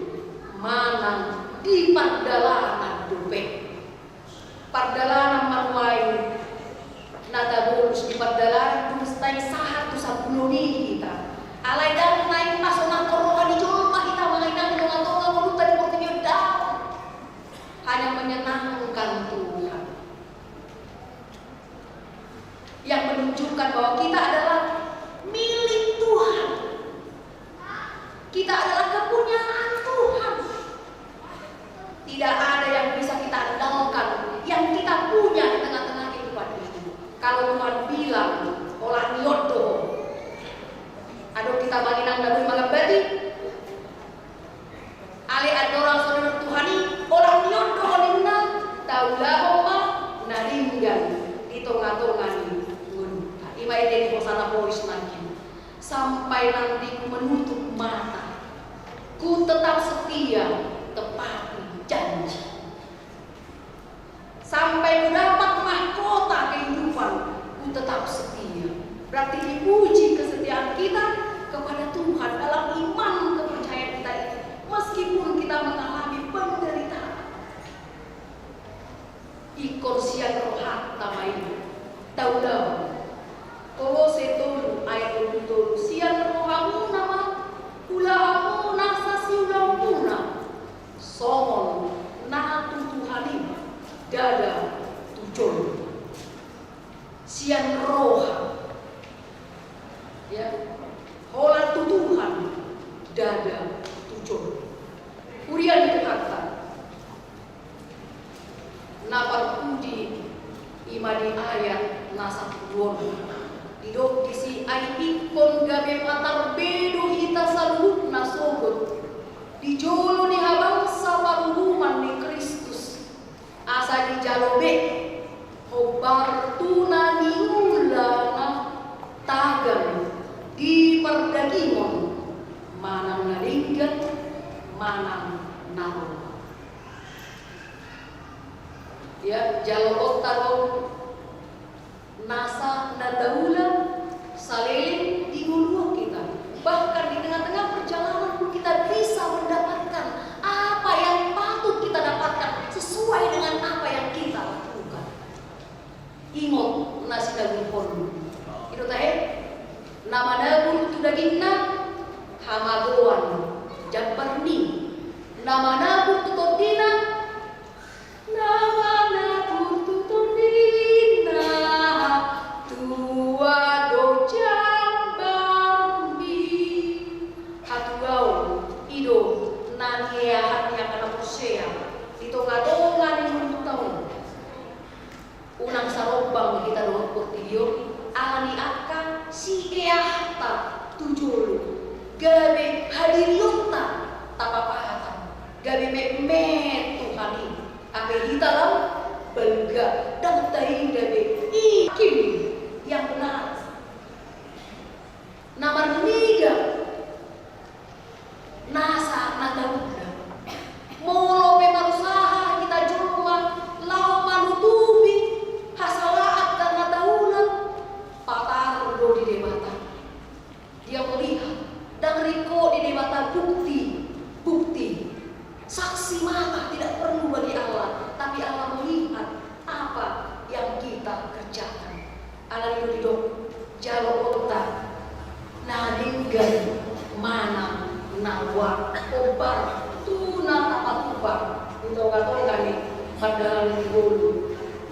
manang di pardalanan dope. Pardalanan ma nuaeng na tabolus di pardalanan, dung naeng sahat tu sambulon i hita. Alai ndang naeng pasonanghon roha ni jolma hita manang inang di tongatonga ngolunta di portibi on, daong. Hanya menyenangkan Tuhan. Yang menunjukkan bahwa kita adalah milik Tuhan. Kita adalah kepunyaan Tuhan. Tidak ada yang bisa kita andalkan. Yang kita punya di tengah-tengah kehidupan ini, kalau Tuhan bilang, holan ni on do ho. Adong hita manang inang na boi mangambati. Alai andorang so didok Tuhan i, holan ni on do ho ninna, taulahon ma na denggan di tongatonga ni ngolunta. I ma ende ni hosana boys nangkin. Sampai nanti ku menutup mata, ku tetap setia tepati janji. Sampai ku dapat mahkota kehidupan, ku tetap setia. Berarti diuji kesetiaan kita kepada Tuhan dalam iman kepercayaan kita ini, meskipun kita mengalami penderitaan. Ingkon sian rohanta ma i taulahon. Kolose tolu ayat dua puluh tolu, sian rohamuna ma ulaonmuna sasiulaonmuna, songon na tu Tuhan i, ndada tu jolma. Sian roha, ya, holan tu Tuhan, ndada tu jolma. Huria ni Tuhanta na parpudi, i ma di ayat na sampulu on. Didok disi, ai ingkon gabe patar be do hita saluhutna sogot di jolo ni habangsa paruhuman ni Kristus, asa dijalo be hombar tu na niula na tagan di pardagingon, manang na denggan, manang na roa. Ya, jaloonta do nasa na taula saleleng di ngolu on hita. Bahkan di tengah-tengah perjalanan pun kita bisa mendapatkan apa yang patut kita dapatkan sesuai dengan apa yang kita lakukan. Ingot na sinagulhon. Didok tahe, na manabur tu dagingna hamagoan jambar ni, na manabur tu tondina, na manabur tu tondina tua do jambar ni. Hatuaon i do na nieahan ni angka na porsea di tongatonga ni ngolunta on. Unang sarombang hita dohot portibi on, alani angka sieahanta tu jolo, gabe hadirionta tapapahatan, gabe metmet Tuhan i, asa hita lam balga, ndang taida be i, hakim yang benar. Na marnida nasa na taula. Molo pe marusaha hita jolma laho manutupi hasalahan na taula, patar do di Debata. Dia melihat, ndang ringkot di Debata bukti, bukti. Saksi mata tidak perlu bagi Allah, tapi Allah melihat apa yang kita kerjakan.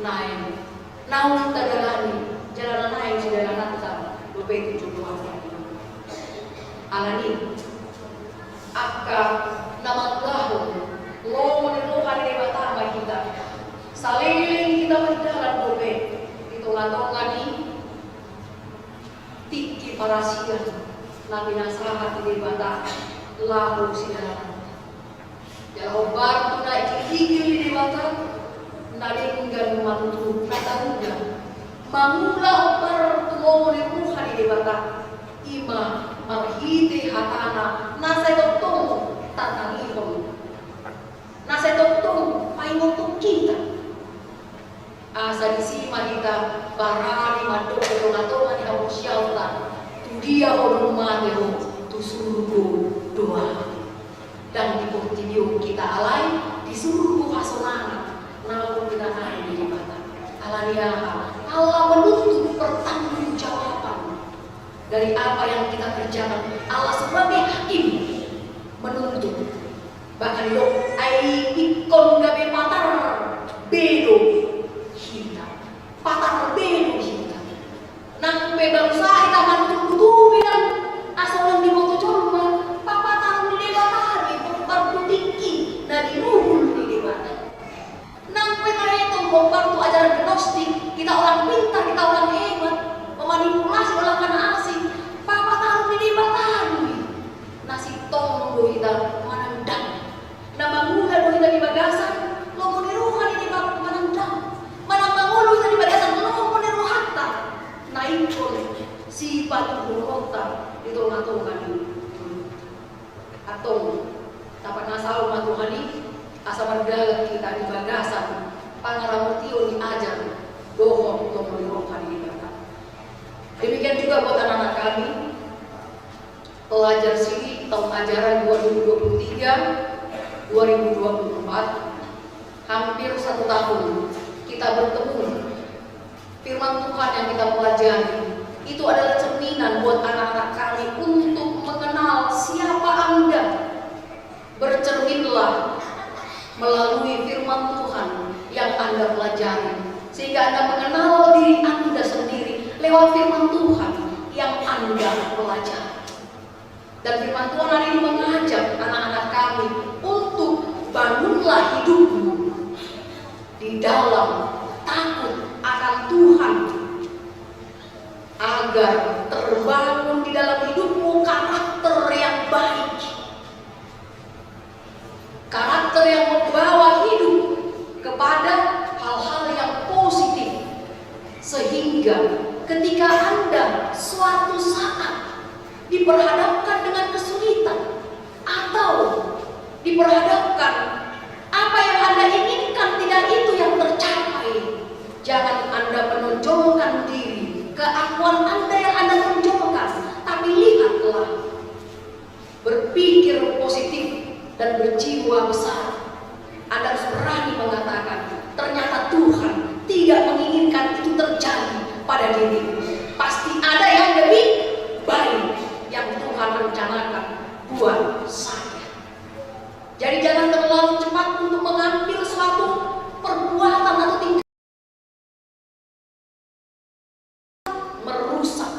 naeng naung tadalani jala na naeng sidalananta dope tu joloan on. Alani i, angka na mangalehon lomo ni roha ni Debata ma hita, saleleng hita mardalan dope di tongatonga ni tingki parasian na pinasahat ni Debata laho sidalananta. Jala hombar tu na igiligil ni Debata na denggan matutu na tarida mangula hombar tu lomo ni roha ni Debata, i ma marhite hatana na sai tongtong tatangihon, na sai tongtong paingothon hita. Asa disi ma hita barani mandok tu tongatonga ni haporseaonta, tu dia ho dung mate ho, tu surgo do ahu. Ndang di portibi on hita, alai di surgo hasonangan na lam hita naeng di Debata. Alani aha? Ala menuntut pertanggungjawaban dari apa yang kita kerjakan. Allah sebagai hakim menuntut. Bahkan didok, ai ingkon gabe patar be do hita. Patar be do hita. Nang pe bangsa hita mantutupi nang asa unang diboto jolma, papataron ni Debata do i, hombar tu tingki na dinuhul ni Debata. Nang pe taetong hombar tu ajaran gnostik, kita orang pintar, kita orang hebat, memanipulasi, orang kana asing, papataron ni Debata do i. Na sintong do hita manang ndang. Na mangula do hita di bagasan lomo ni roha ni Debata manang ndang. Manang mangolu hita di bagasan lomo ni rohanta, na ingkon sipatuduhononta di tongatonga ni. Antong, tapanasahon ma Tuhan i, asa mardalan hita di bagasan pangaramotion ni ajar dohot lomo ni roha ni Debata. Demikian juga buat anak-anak kami, pelajar sini tahun ajaran dua ribu dua puluh tiga, dua ribu dua puluh empat, hampir satu tahun kita bertemu. Firman Tuhan yang kita pelajari itu adalah cerminan buat anak-anak kami untuk mengenal siapa Anda. Bercerminlah melalui firman Tuhan yang Anda pelajari, sehingga Anda mengenal diri Anda sendiri lewat firman Tuhan yang Anda pelajari. Dan firman Tuhan hari ini mengajak anak-anak kami untuk bangunlah hidupmu di dalam takut akan Tuhan, agar terbangun di dalam hidupmu karakter yang baik. Karakter yang membawa hidup kepada hal-hal yang positif, sehingga ketika Anda suatu saat diperhadapkan dengan kesulitan atau diperhadapkan apa yang Anda inginkan tidak itu yang tercapai, jangan Anda menonjolkan diri, keakuan Anda yang Anda tonjolkan, tapi lihatlah, berpikir positif dan berjiwa besar. Anda harus berani mengatakan, ternyata Tuhan tidak menginginkan itu terjadi pada diriku. Pasti ada yang lebih baik yang Tuhan rencanakan buat saya. Jadi, jangan terlalu cepat untuk mengambil suatu perbuatan atau tingkah merusak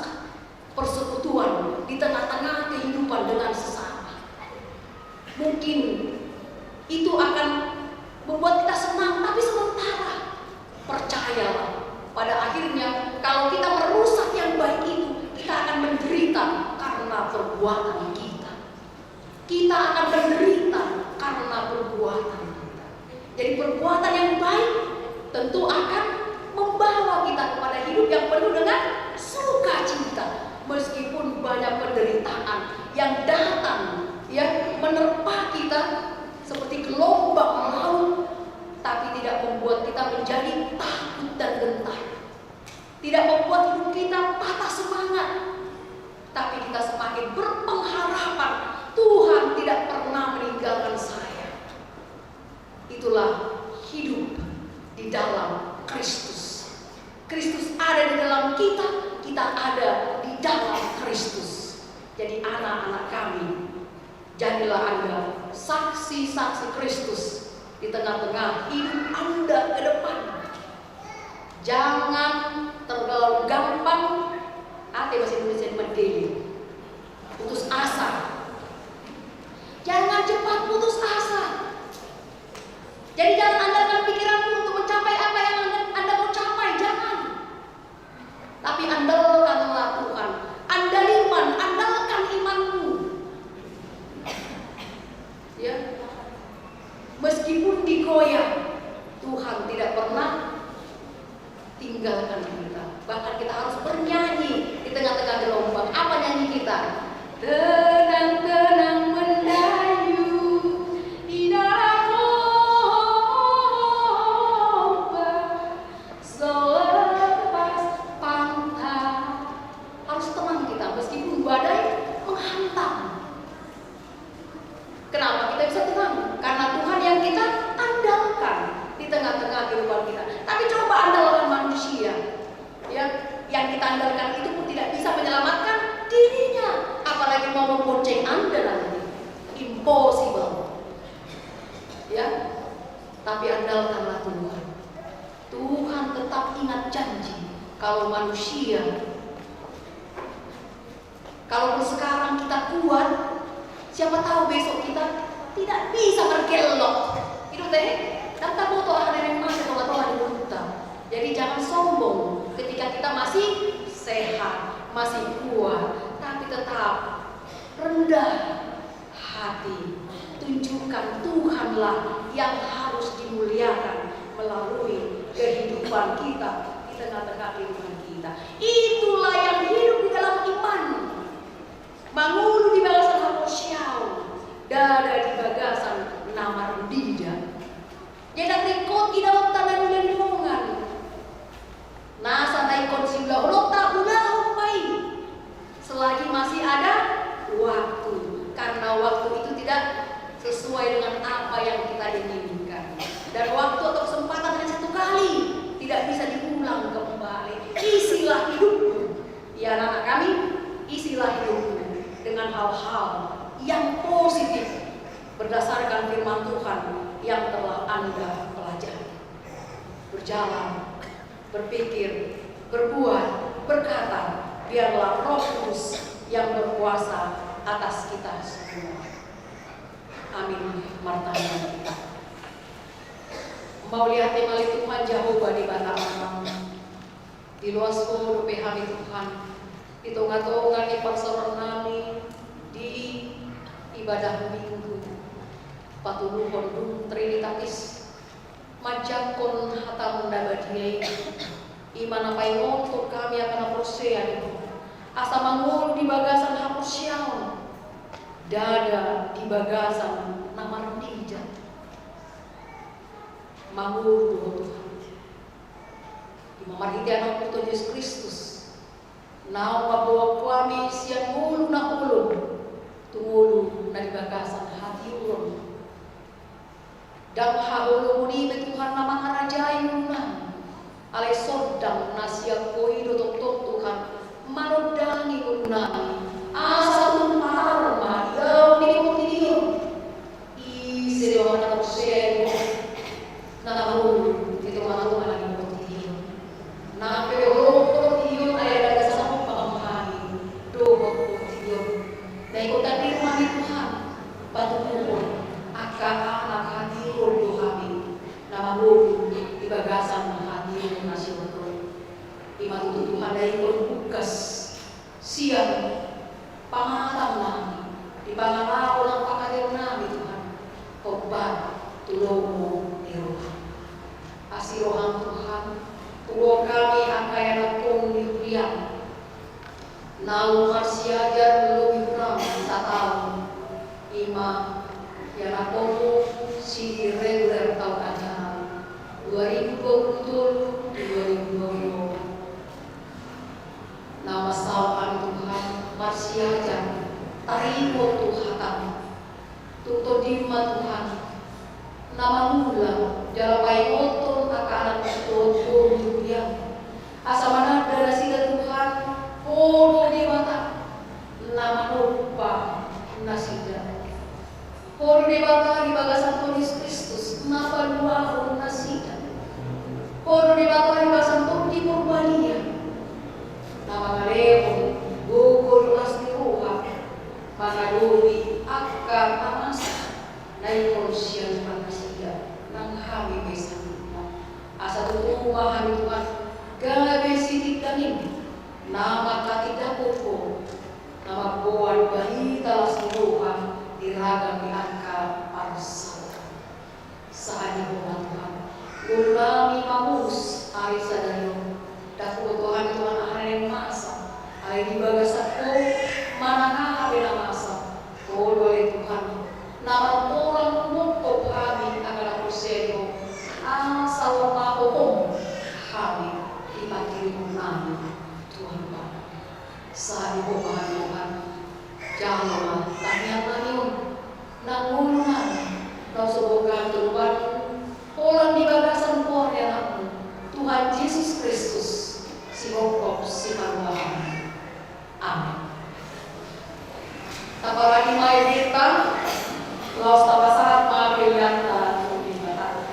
persekutuan di tengah-tengah kehidupan dengan sesama. Mungkin itu akan membuat kita senang, tapi sementara. Percayalah, pada akhirnya, kalau kita merusak yang baik itu, kita akan menderita karena perbuatan kita. Kita akan menderita karena perbuatan kita. Jadi, perbuatan yang baik tentu akan membawa kita kepada hidup yang penuh dengan sukacita. Meskipun banyak penderitaan yang datang, ya, menerpa kita seperti gelombang laut, tapi tidak membuat kita menjadi takut dan gentar. Tidak membuat hidup kita patah semangat, tapi kita semakin berpengharapan, Tuhan tidak pernah meninggalkan saya. Itulah hidup di dalam Kristus. Kristus ada di dalam kita, kita ada di dalam Kristus. Jadi, anak-anak kami, jadilah Anda saksi-saksi Kristus di tengah-tengah hidup Anda ke depan. Jangan terlalu gampang, ate bahasa Indonesia, mandele, putus asa. Jangan cepat putus asa. Jadi, jangan andalkan pikiranmu untuk mencapai apa yang Anda, Anda mau capai, jangan. Tapi andalkanlah Tuhan. Andaliman, andalkan imanmu. Ya. Meskipun digoyang, Tuhan tidak pernah tinggalkan kita. Bahkan kita harus bernyanyi di tengah-tengah gelombang. Apa nyanyi kita? Tenang-tenang mendayu di dalam gelombang selepas pantai. Harus tenang kita meskipun badai menghantam. Kenapa kita bisa tenang? Karena Tuhan yang kita andalkan di tengah-tengah kehidupan kita. Tapi coba andalkan manusia, ya, yang kita andalkan itu pun tidak bisa menyelamatkan dirinya, apalagi mau membonceng Anda nanti. Impossible. Ya. Tapi andalkanlah Tuhan. Tuhan tetap ingat janji. Kalau manusia Kalaupun sekarang kita kuat, siapa tahu besok kita tidak bisa bergelok. Itu teh, kan taboto aha na naeng mate tonga-tonga ni ngolunta. Jadi jangan sombong ketika kita masih sehat, masih kuat, tapi tetap rendah hati. Tunjukkan Tuhanlah yang harus dimuliakan melalui kehidupan kita, di tengah-tengah kehidupan kita. Itulah yang hidup di dalam iman. Mangolu di bagasan haporseaon, ndada di bagasan na marnida. Jadi ringkot idaonta na niula ni dongan. Nasa na ingkon siulahononta, ulahon ma i. Selagi masih ada waktu. Karena waktu itu tidak sesuai dengan apa yang kita inginkan. Dan waktu atau kesempatan hanya satu kali, tidak bisa diulang kembali. Isilah hidupmu. Ya, anak-anak kami, isilah hidupmu dengan hal-hal yang positif berdasarkan firman Tuhan yang telah Anda pelajari. Berjalan, berpikir, berbuat, berkata, biarlah Roh Kudus yang berkuasa atas kita semua. Amin. Martangiang hita. Mauliate ma ale Tuhan Jahowa Debata Ama. Diloas Ho dope hami Tuhan, di tonga-tonga ni parsaoran nami di ibadah Minggu, patuduhon Dum Trinitatis, manjangkon hataM na badia i, i ma na paingothon hami angka na porsea di Ho, asa mangolu di bagasan haporseaon, ndada di bagasan na marnida. Mangolu do Ho Tuhan. Ima marhite AnakMu Tuhan Jesus Kristus, naung mamboan hami sian ngolu na holom tu ngolu na di bagasan hatiuron. Ndang haholomon i be Tuhan na mangarajai ngolunami, alai sondang na sian Ho i do tongtong Tuhan manondangi ngolunami, asa tung patar ma di ahu ni portibi on. Ise do angka na porsea di Ho, na mangolu di tonga-tonga ni portibi on? Nang pe holom portibi on, ai asa na pahompu hami dohot portibi on. Na ingkon tadingkon hami Tuhan, patuduhon angka anak hatiuron do hami, na mangolu di bagasan hatiuron na sian Ho. Ima tutu Tuhan na ingkon bungkas sian pangalaman nami, di pangalaman nang panghataion nami Tuhan, hombar tu lomo ni rohaM. Asi rohaM Tuhan, tu hami angka ianakhon ni huriaM, naung marsiajar lobi hurang sataon, ima ianakhonMu si irregular taon ajaran dua ribu dua puluh tolu, dua ribu dua puluh. Na mansai hami Tuhan marsiajar taringot tu hataM. Tung tondim ma Tuhan, na mangula jala paingothon angka anak dohot boru ni huriaM, asa mananda nasida Tuhan, Ho do Debata na manompa nasida. Ho do Debata di bagasan Tuhan Jesus Kristus na paluahon nasida. Ho do Debata di bagasan Gabe sititangin na mangkatindangkon Ho, na mamboan barita las ni roha di ragam ni angka parsaoran. Sahat di Ho ma Tuhan, ngolunami mamolus ari sadari on. Ndang huboto hami Tuhan aha na naeng masa, alai di bagasan Ho manang aha pe na masa, Ho do ale Tuhan na mantolang manghophop hami angka na porsea di Ho. Asa lam ma hohom hami di pangkirimonnami Tuhan Bapa. Sahat di Ho ma Tuhan, jalo ma tangiangnami on, nang ngolunami na so bongkar tu lobanmu, holan di bagasan goar ni AnakMu, Tuhan Jesus Kristus, sihophop sipaluahon. Amen. Taparadi ma ende ta, laos tapasahat ma peleanta tu Debata.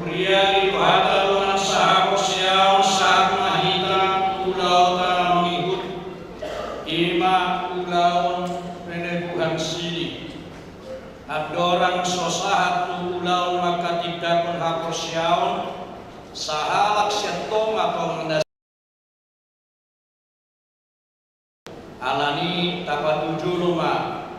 Huria ni Tuhanta dongan sahaporseaon, sahat ma hita tu ulaonta na mangihut, i ma ulaon pelebuhan sini. Andorang so sahat tu ulaon mangkatindangkon haporseaon, sahalak sian tonga tonga na Alani tapatuju ma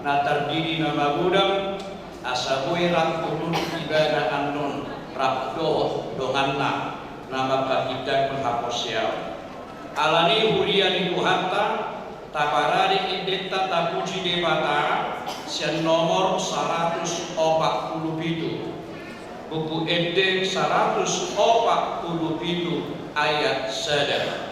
na tardidi na magodang, asa boi rap hundul ibana annon rap dohot donganna na mangkatindangkon haporseaon. Sial. Alani huria ni Tuhanta, taparade endenta tapuji Debata, sian nomor saratus opat pulu pitu. Buku Ende saratus opat pulu pitu ayat sada.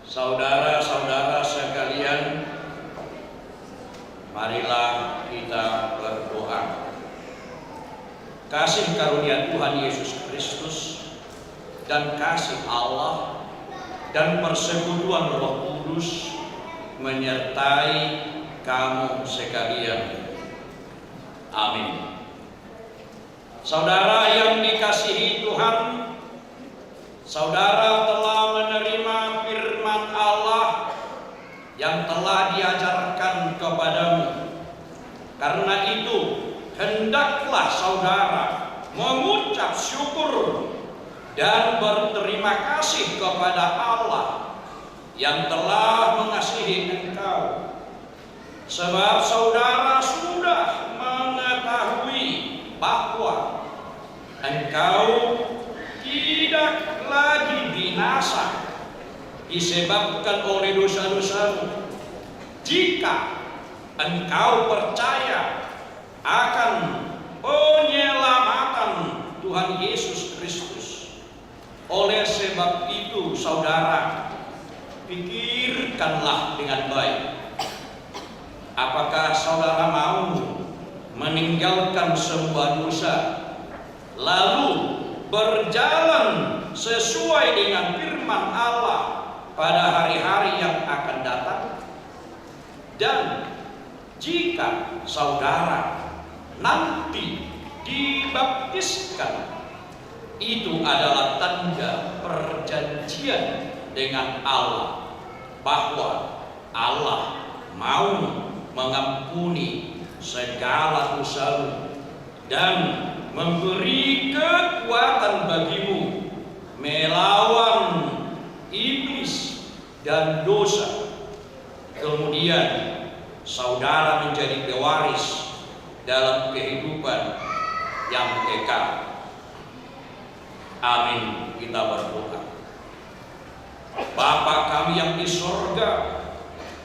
Saudara-saudara sekalian, marilah kita berdoa. Kasih karunia Tuhan Yesus Kristus dan kasih Allah dan persekutuan Roh Kudus menyertai kamu sekalian. Amin. Saudara yang dikasihi Tuhan, saudara telah menerima firman Allah yang telah diajarkan kepadamu. Karena itu, hendaklah saudara mengucap syukur dan berterima kasih kepada Allah yang telah mengasihi engkau. Sebab saudara sudah mengetahui bahwa engkau tidak lagi binasa disebabkan oleh dosa-dosamu, jika engkau percaya akan penyelamatan Tuhan Yesus Kristus. Oleh sebab itu, saudara, pikirkanlah dengan baik. Apakah saudara mau meninggalkan semua dosa, lalu berjalan sesuai dengan firman Allah pada hari-hari yang akan datang? Dan jika saudara nanti dibaptiskan, itu adalah tanda perjanjian dengan Allah, bahwa Allah mau mengampuni segala dosamu dan memberi kekuatan bagimu melawan iblis dan dosa. Kemudian, saudara menjadi pewaris dalam kehidupan yang kekal. Amin. Kita berdoa. Bapa kami yang di sorga,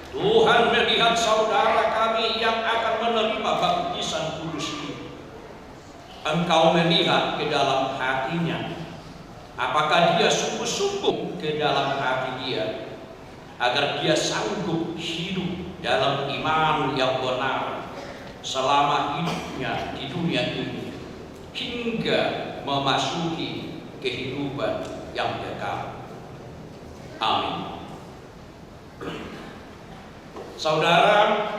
Tuhan melihat saudara kami yang akan menerima baptisan kudus ini. Engkau melihat ke dalam hatinya. Apakah dia sungguh-sungguh ke dalam hati dia, agar dia sanggup hidup dalam iman yang benar selama hidupnya di dunia ini, hingga memasuki kehidupan yang kekal. Amin. Saudara,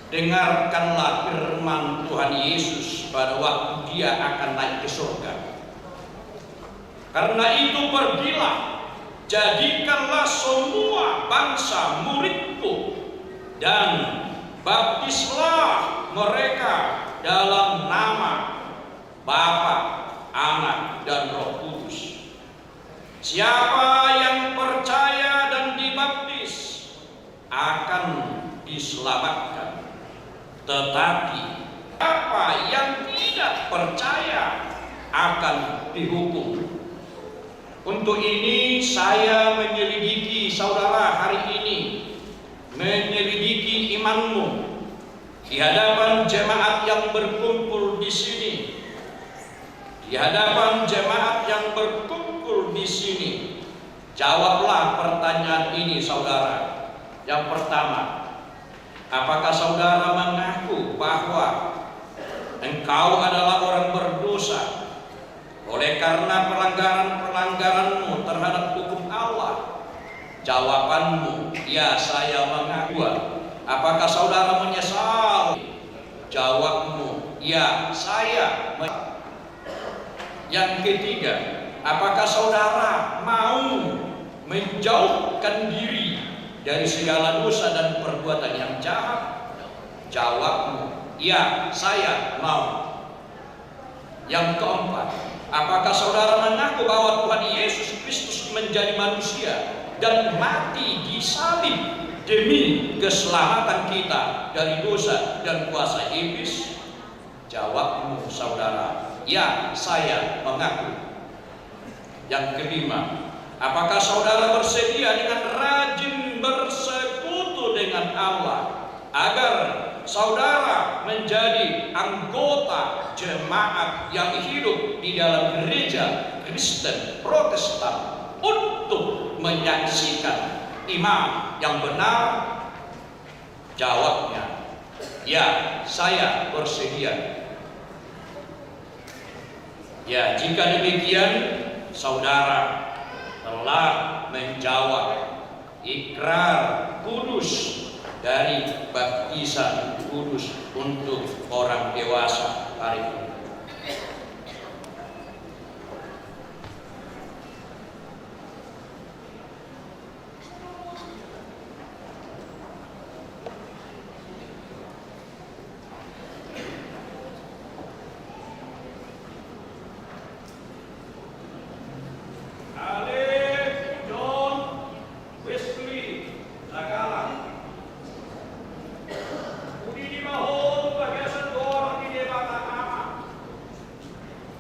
dengarkanlah firman Tuhan Yesus pada waktu Dia akan naik ke surga. Karena itu, pergilah, jadikanlah semua bangsa muridku, dan baptislah mereka dalam nama Bapa, Anak, dan Roh Kudus. Siapa yang percaya dan dibaptis akan diselamatkan. Tetapi siapa yang tidak percaya akan dihukum. Untuk ini saya menyelidiki saudara hari ini, menyelidiki imanmu. Di hadapan jemaat yang berkumpul di sini, di hadapan jemaat yang berkumpul di sini, jawablah pertanyaan ini, saudara. Yang pertama, apakah saudara mengaku bahwa engkau adalah orang berdosa oleh karena pelanggaran-pelanggaranmu terhadap hukum Allah? Jawabanmu, ya, saya mengaku. Apakah saudara menyesal? Jawabmu, ya, saya me-, Yang ketiga, apakah saudara mau menjauhkan diri dari segala dosa dan perbuatan yang jahat? Jawabmu, ya, saya mau. Yang keempat, apakah saudara mengaku bahwa Tuhan Yesus Kristus menjadi manusia dan mati di salib demi keselamatan kita dari dosa dan kuasa iblis? Jawabmu, saudara, ya, saya mengaku. Yang kelima, apakah saudara bersedia dengan rajin bersekutu dengan Allah agar saudara menjadi anggota jemaat yang hidup di dalam gereja Kristen Protestan untuk menyaksikan iman yang benar? Jawabnya, ya, saya bersedia. Ya, jika demikian, saudara telah menjawab ikrar kudus dari baptisan kudus untuk orang dewasa hari ini.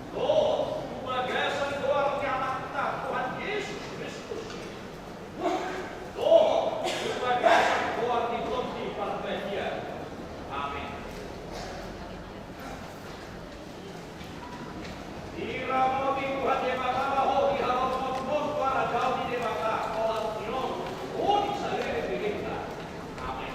Dohot tu bagasan goar ni Anakta Tuhan Jesus Kristus. Dohot tu bagasan goar ni Tondi Parbadia. Amen. Diramoti Tuhan Debata ma ho di haroro ni roha ni Debata, olat ni on, uli saleleng lelengna. Amen.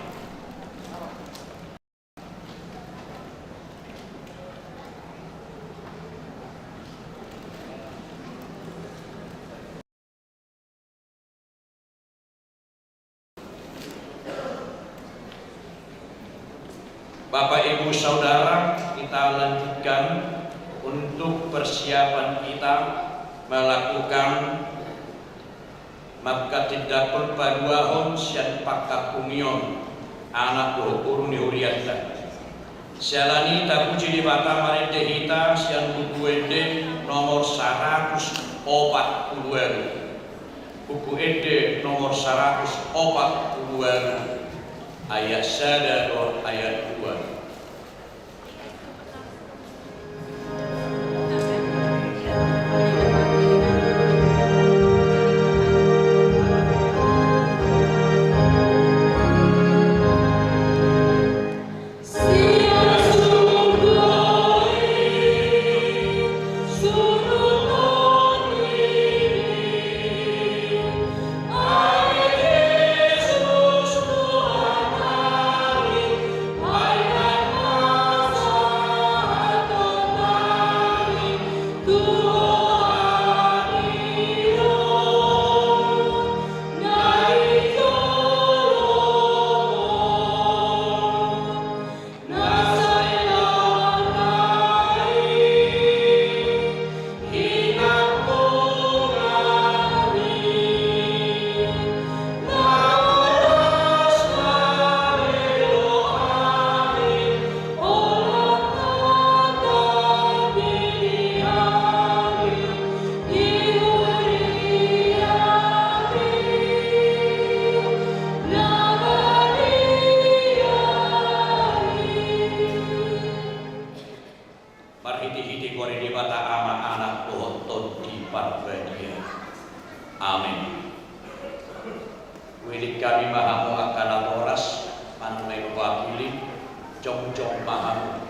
Bapak, Ibu, Saudara, kita lanjutkan untuk persiapan kita melakukan mangkatindangkon paduahon sian pangkapungion anak dohot boru ni hurianta. Siala ni i tapuji Debata marende hita sian Buku Ende nomor saratus opat pulu ualu. Buku Ende nomor saratus opat pulu ualu, ayat sada dohot ayat dua.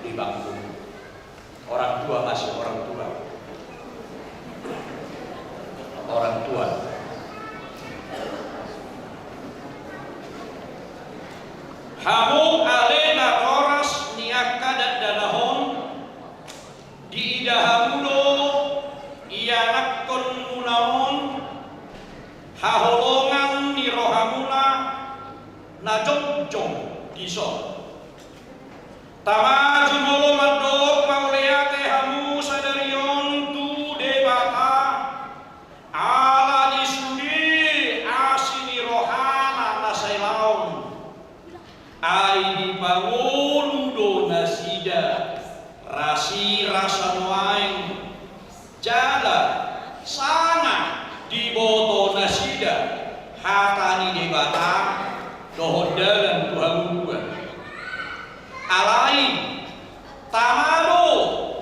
Di bangku. Orang tua masih orang tua. Orang tua. Hamu ale natoras ni angka dakdanak on, diida hamu do ianakhonmuna on haholongan ni rohamuna na jongjong dison. Tama, jumolo mandok mauliate hamu sadari on tu Debata, ala ni sude asi ni rohana na sai laon. Ai dipangolu do nasida rasirasa nuaeng, jala sanga diboto nasida hata ni Debata dohot dalan tu hamu dua. Alai tama do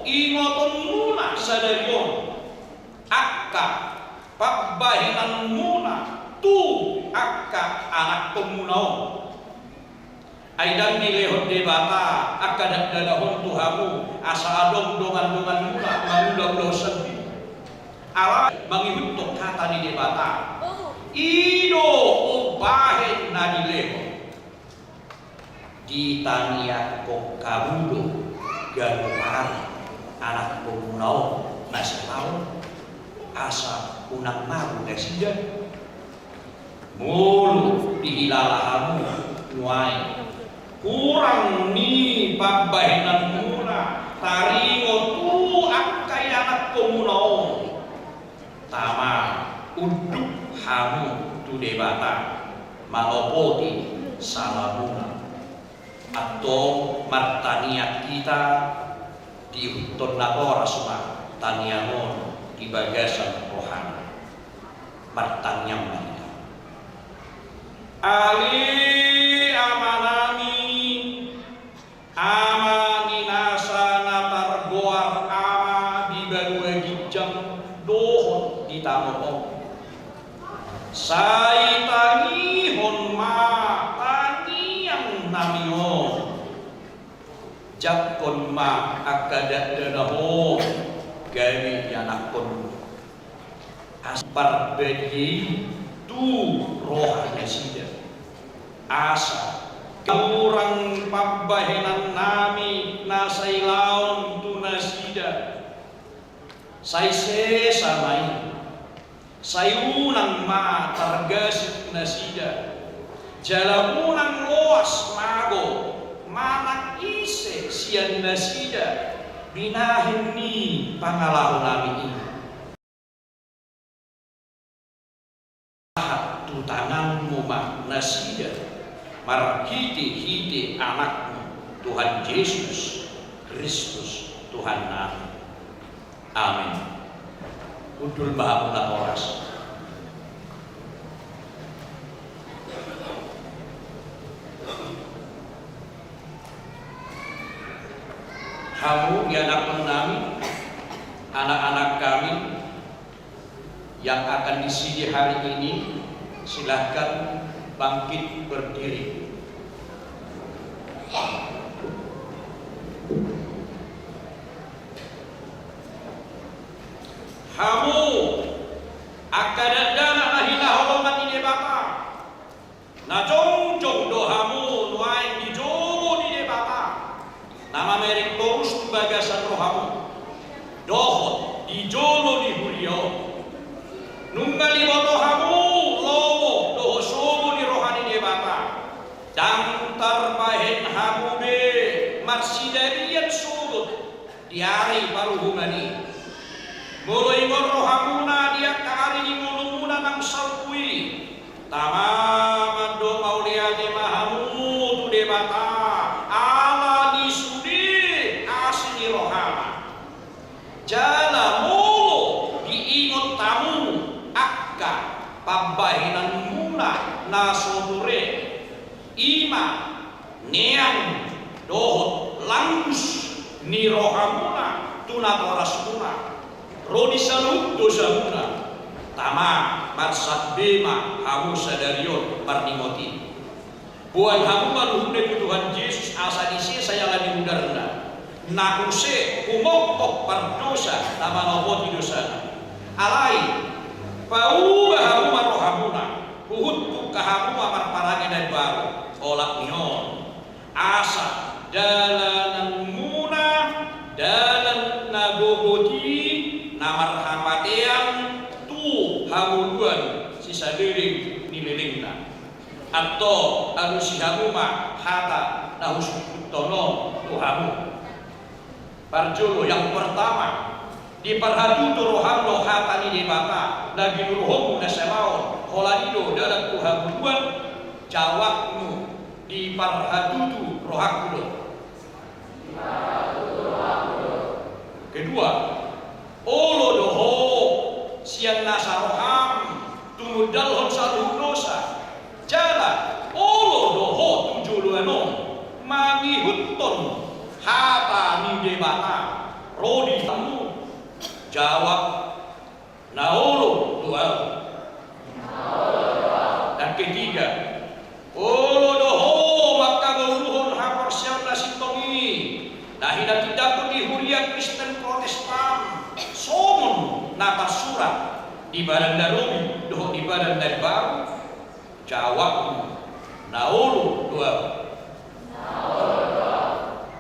ingotonmuna sadari on angka pambahenanmuna tu angka anakhonmuna on. Ai ndang dilehon Debata angka dakdanak on tu hamu asa adong dongandonganmuna mangula ulaon sandiri. Alai mangihuthon hata ni Debata, i do umbahen na dilehon. Ditangiangkon hamu do ganup ari anakhonmuna on na sai laon, asa unang mago nasida. Molo dihilala hamu nuaeng hurang ni pambahenanmuna taringot tu angka ianakhonmuna on, tama, unduk hamu tu Debata manopoti salamuna. Antong martangiang hita, diihuthon natoras ma tangiang on di bagasan rohana. Martangiang ma hita. Ale Amanami, Ama ni nasa na targoar Ama di banua ginjang dohot di tano on, sai tangihon ma tangiangnami on. Jangkon ma angka dakdanak on gabe ianakhonmu. Asa parbadia i tu rohanasida. Asa hurang pambahenannami na sai laon tu nasida, sai sesa ma i. Sai unang ma targasip nasida, jala unang loas mago manang ise sian nasida binahen ni pangalahonami i. Sahat tu tanganmu ma nasida marhitehite Anakmu, Tuhan Jesus Kristus, Tuhannami. Amin. Hundul ma hamu natoras. Hamu ianakhonnami, anak-anak kami yang akan disidi hari ini, silakan bangkit berdiri. Hamu angka dakdanak na hinaholongan ni Debata, na jongjong do hamu nuaeng di jolo ni Debata, na mamereng torus tu bagasan rohamu dohot di jolo ni huria on. Nunga diboto hamu lomo dohot sogo ni roha ni Debata, ndang tarbahen hamu be marsidalian sogot di ari paruhuman i. Molo ingot rohamuna di angka ari ni ngolumuna naung salpu i, tama mandok mauliate ma hamu tu Debata ala ni sude asi ni rohana. Jala molo diingot hamu angka pambahenanmuna na so ture, i ma neang dohot langgus ni rohamuna tu natorasmuna, ro di saluhut dosamuna, tama, marsak be ma hamu sadari on marningot i. Boan hamu ma luhutna tu Tuhan Jesus asa disesa i ala ni udarna, na use humongkop pardosa na manopoti dosana. Alai, pauba hamu ma rohamuna, huhut tungka hamu ma marparange na imbaru, olat ni on. Asa dalananmuna dalan na gogot i na marhapatean tu hangoluan sisaleleng ni lelengna. Antong alusi hamu ma hata na husungkunhon on tu hamu. Parjolo, yang pertama, diparhatutu roham do hata ni Debata na ginuruhonmu na salaon, holan i do dalan tu hangoluan. Jawabmu, diparhatutu rohangku do. Kedua, olo do ho sian nasa roham tumundalhon saluhut dosa. Jala olo do ho tu joloan on mangihuthon hata ni Debata ro di hamu. Jawab, na olo do ahu. Dan ketiga, olo do ho mangkaboruhon haporseaon na sintong i, na hinatindangkon di huria Kristen Protestan, songon na tarsurat di Badan na Robi dohot di Badan na Imbaru. Jawabmu, na olo do ahu.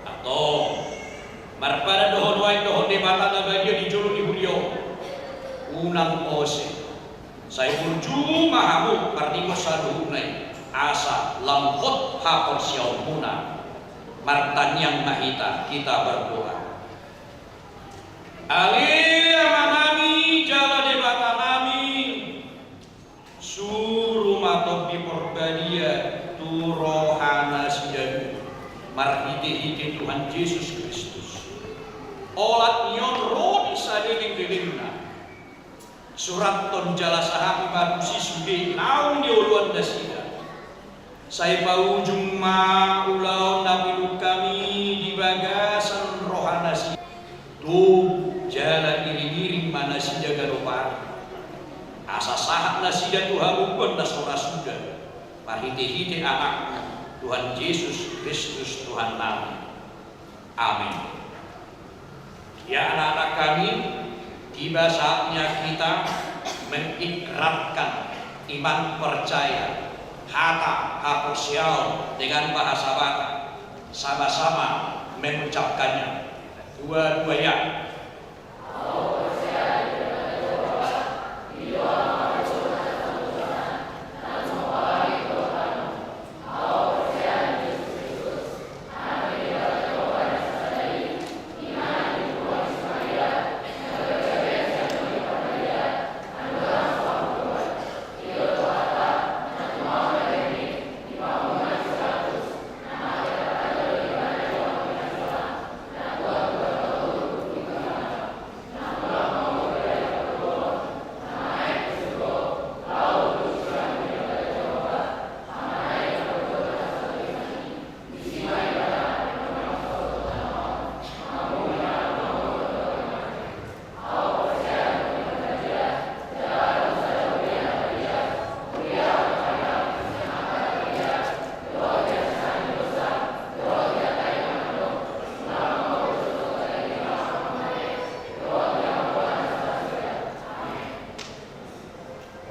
Antong, marpadan do ho nuaeng dohot Debata na badia di jolo ni huria on. Unang ose. Sai burju ma hamu parningot saluhutna i, asa lam hot haporseaonmuna. Martangiang ma hita, kita berdoa. Ale Amanami jala Debatanami, suru ma Tondi Porbadia tu rohanasida marhitehite Tuhan Jesus Kristus. Olat ni on ro di saleleng lelengna. Surathon jala sahatni ma tusi sude naung nioloan nasida. Sai paujung ma ulaon na pinungka-Mi di bagasan rohanasida. Tobu jala iring-iring ma nasida ganup ari, asa sahat nasida tu hagogoon na so ra suda, marhite-hite Anak-Mu, Tuhan Jesus Kristus Tuhannami. Amin. Ya anak-anak kami, tiba saatnya kita mengikrarkan iman percaya, hata haporseaon dengan bahasa Batak, sama-sama mengucapkannya. Dua-dua ya.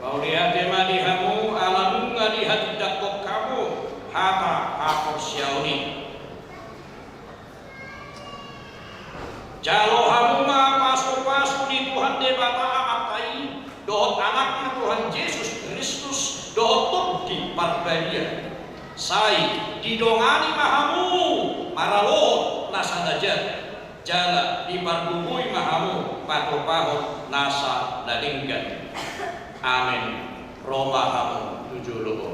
Mauliate ma di hamu, ala nunga dihatindangkon hamu hata haporseaon i. Jalo hamu ma pasu-pasu ni Tuhan Debata Amanta i, dohot Anakna Tuhan Jesus Kristus, dohot Tondi Parbadia. Sai didongani ma hamu maralohon na sada jat, jala dipargogoi ma hamu patupahon nasa na denggan. Amen. Ro ma hamu tu jolo on.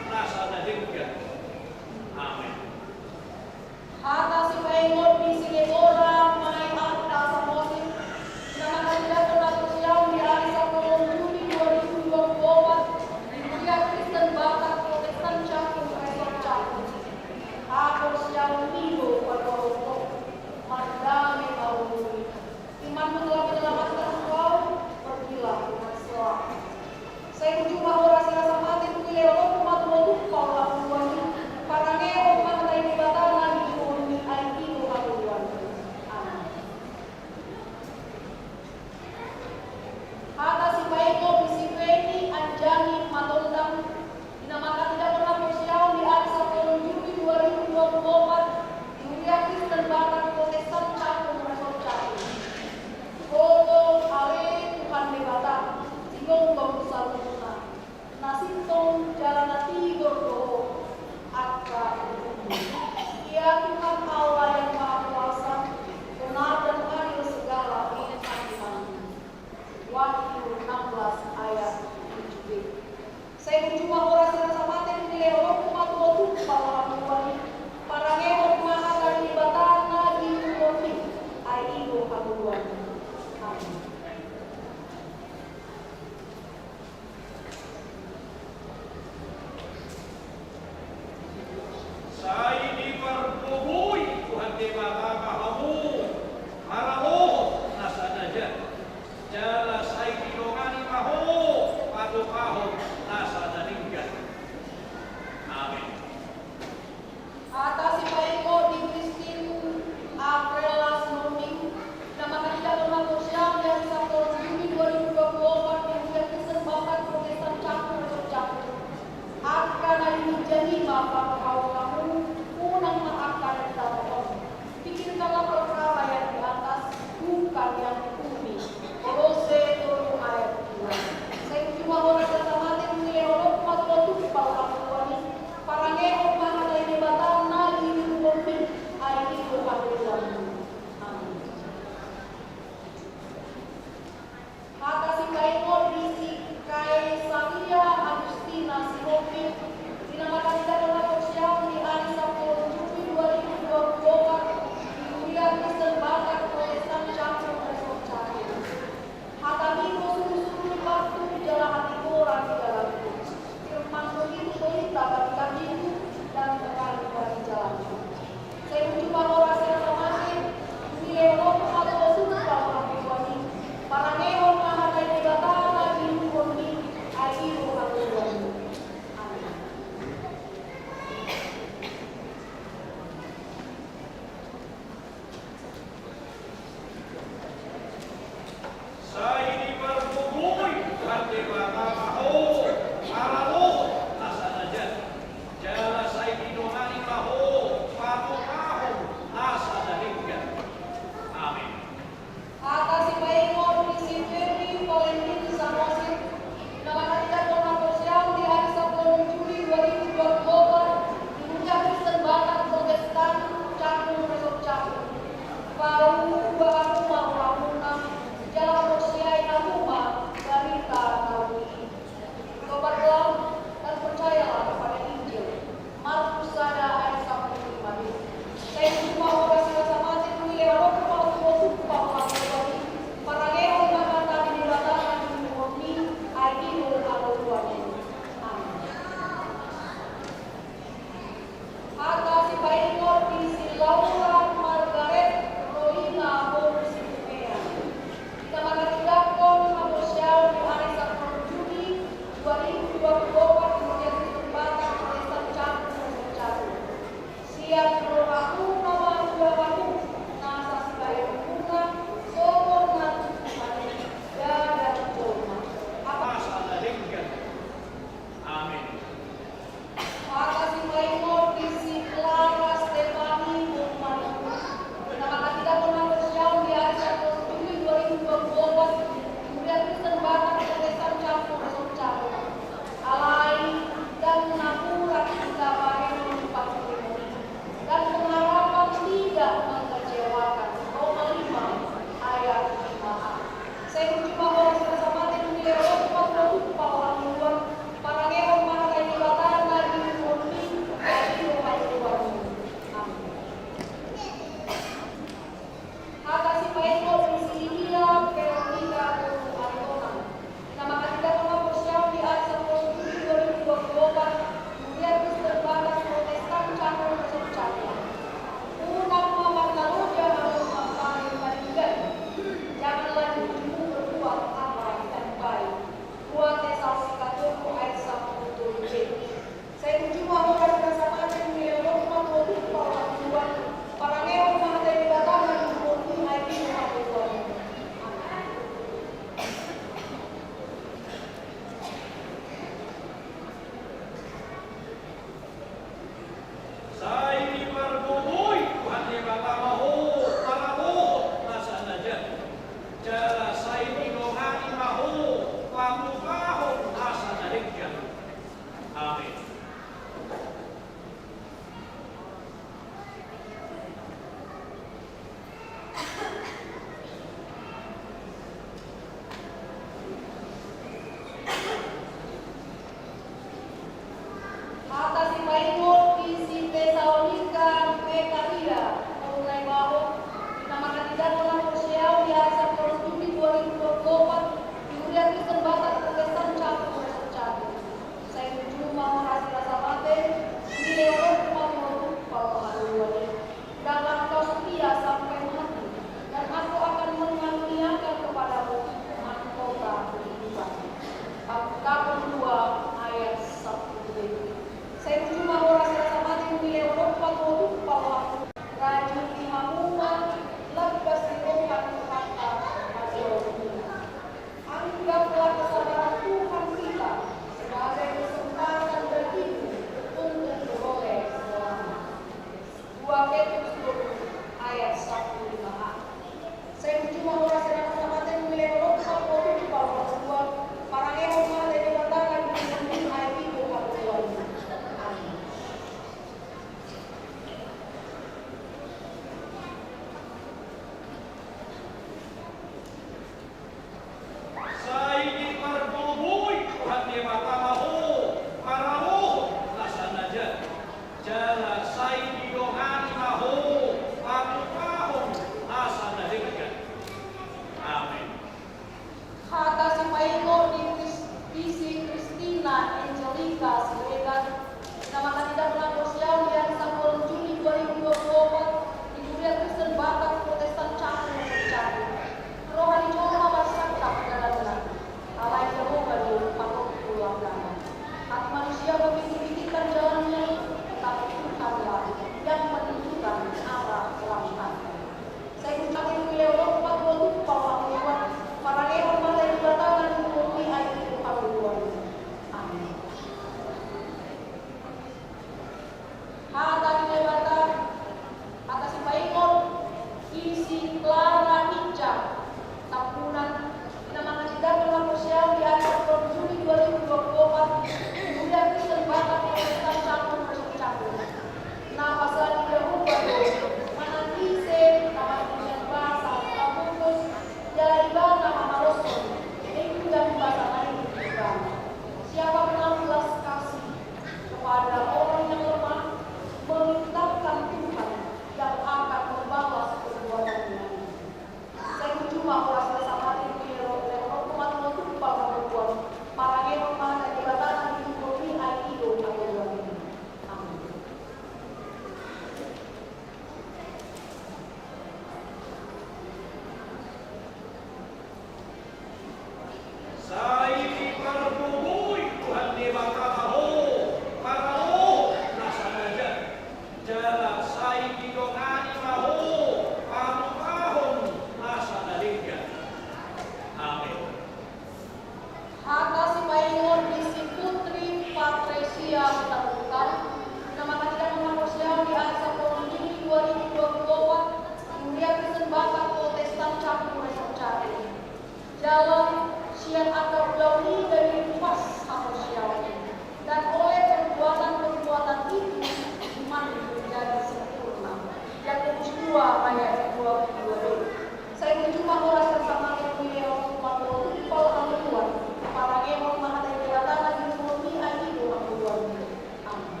Ayat dua puluh dua. Sai burju ma horas, sai sahat ma hata ni Debata, mangolu tu pal hangoluan, parangehon ma hata ni Debata na di lubungmi, ai i do hangoluanmi. Amin.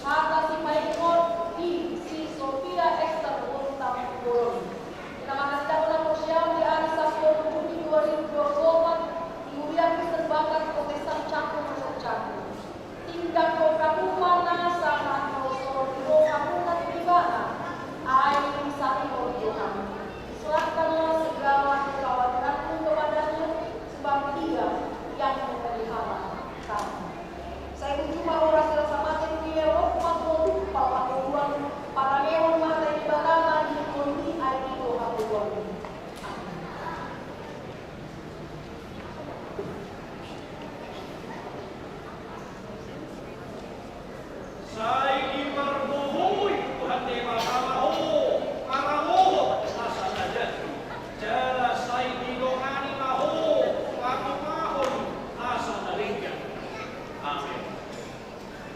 Hata sipaingot di si Sofia Ester Bontang Bolon. Di na manghatindanghon naposo di ari sampulu Juni dua ribu dua puluh opat di Huria Kristen Batak Protestan Cakung Resort Cakung. Tingkos hamu ma na sahat songon i do hamu na di ibana, ai saringot do hami. Serahkanlah segala kekhawatiranmu kepada-Nya, sebab Dia yang memelihara kamu. Sai burju ma horas, sai sahat ma hata ni Debata, mangolu tu pal hangoluan, parangehon ma hata ni Debata na di lubungmi, ai i do hangoluanmi. Amin. Sai dipargogoi Tuhan Debata ma ho maralohon nasa na jat, jala sai didongani ma ho patupahon nasa na denggan. Amin.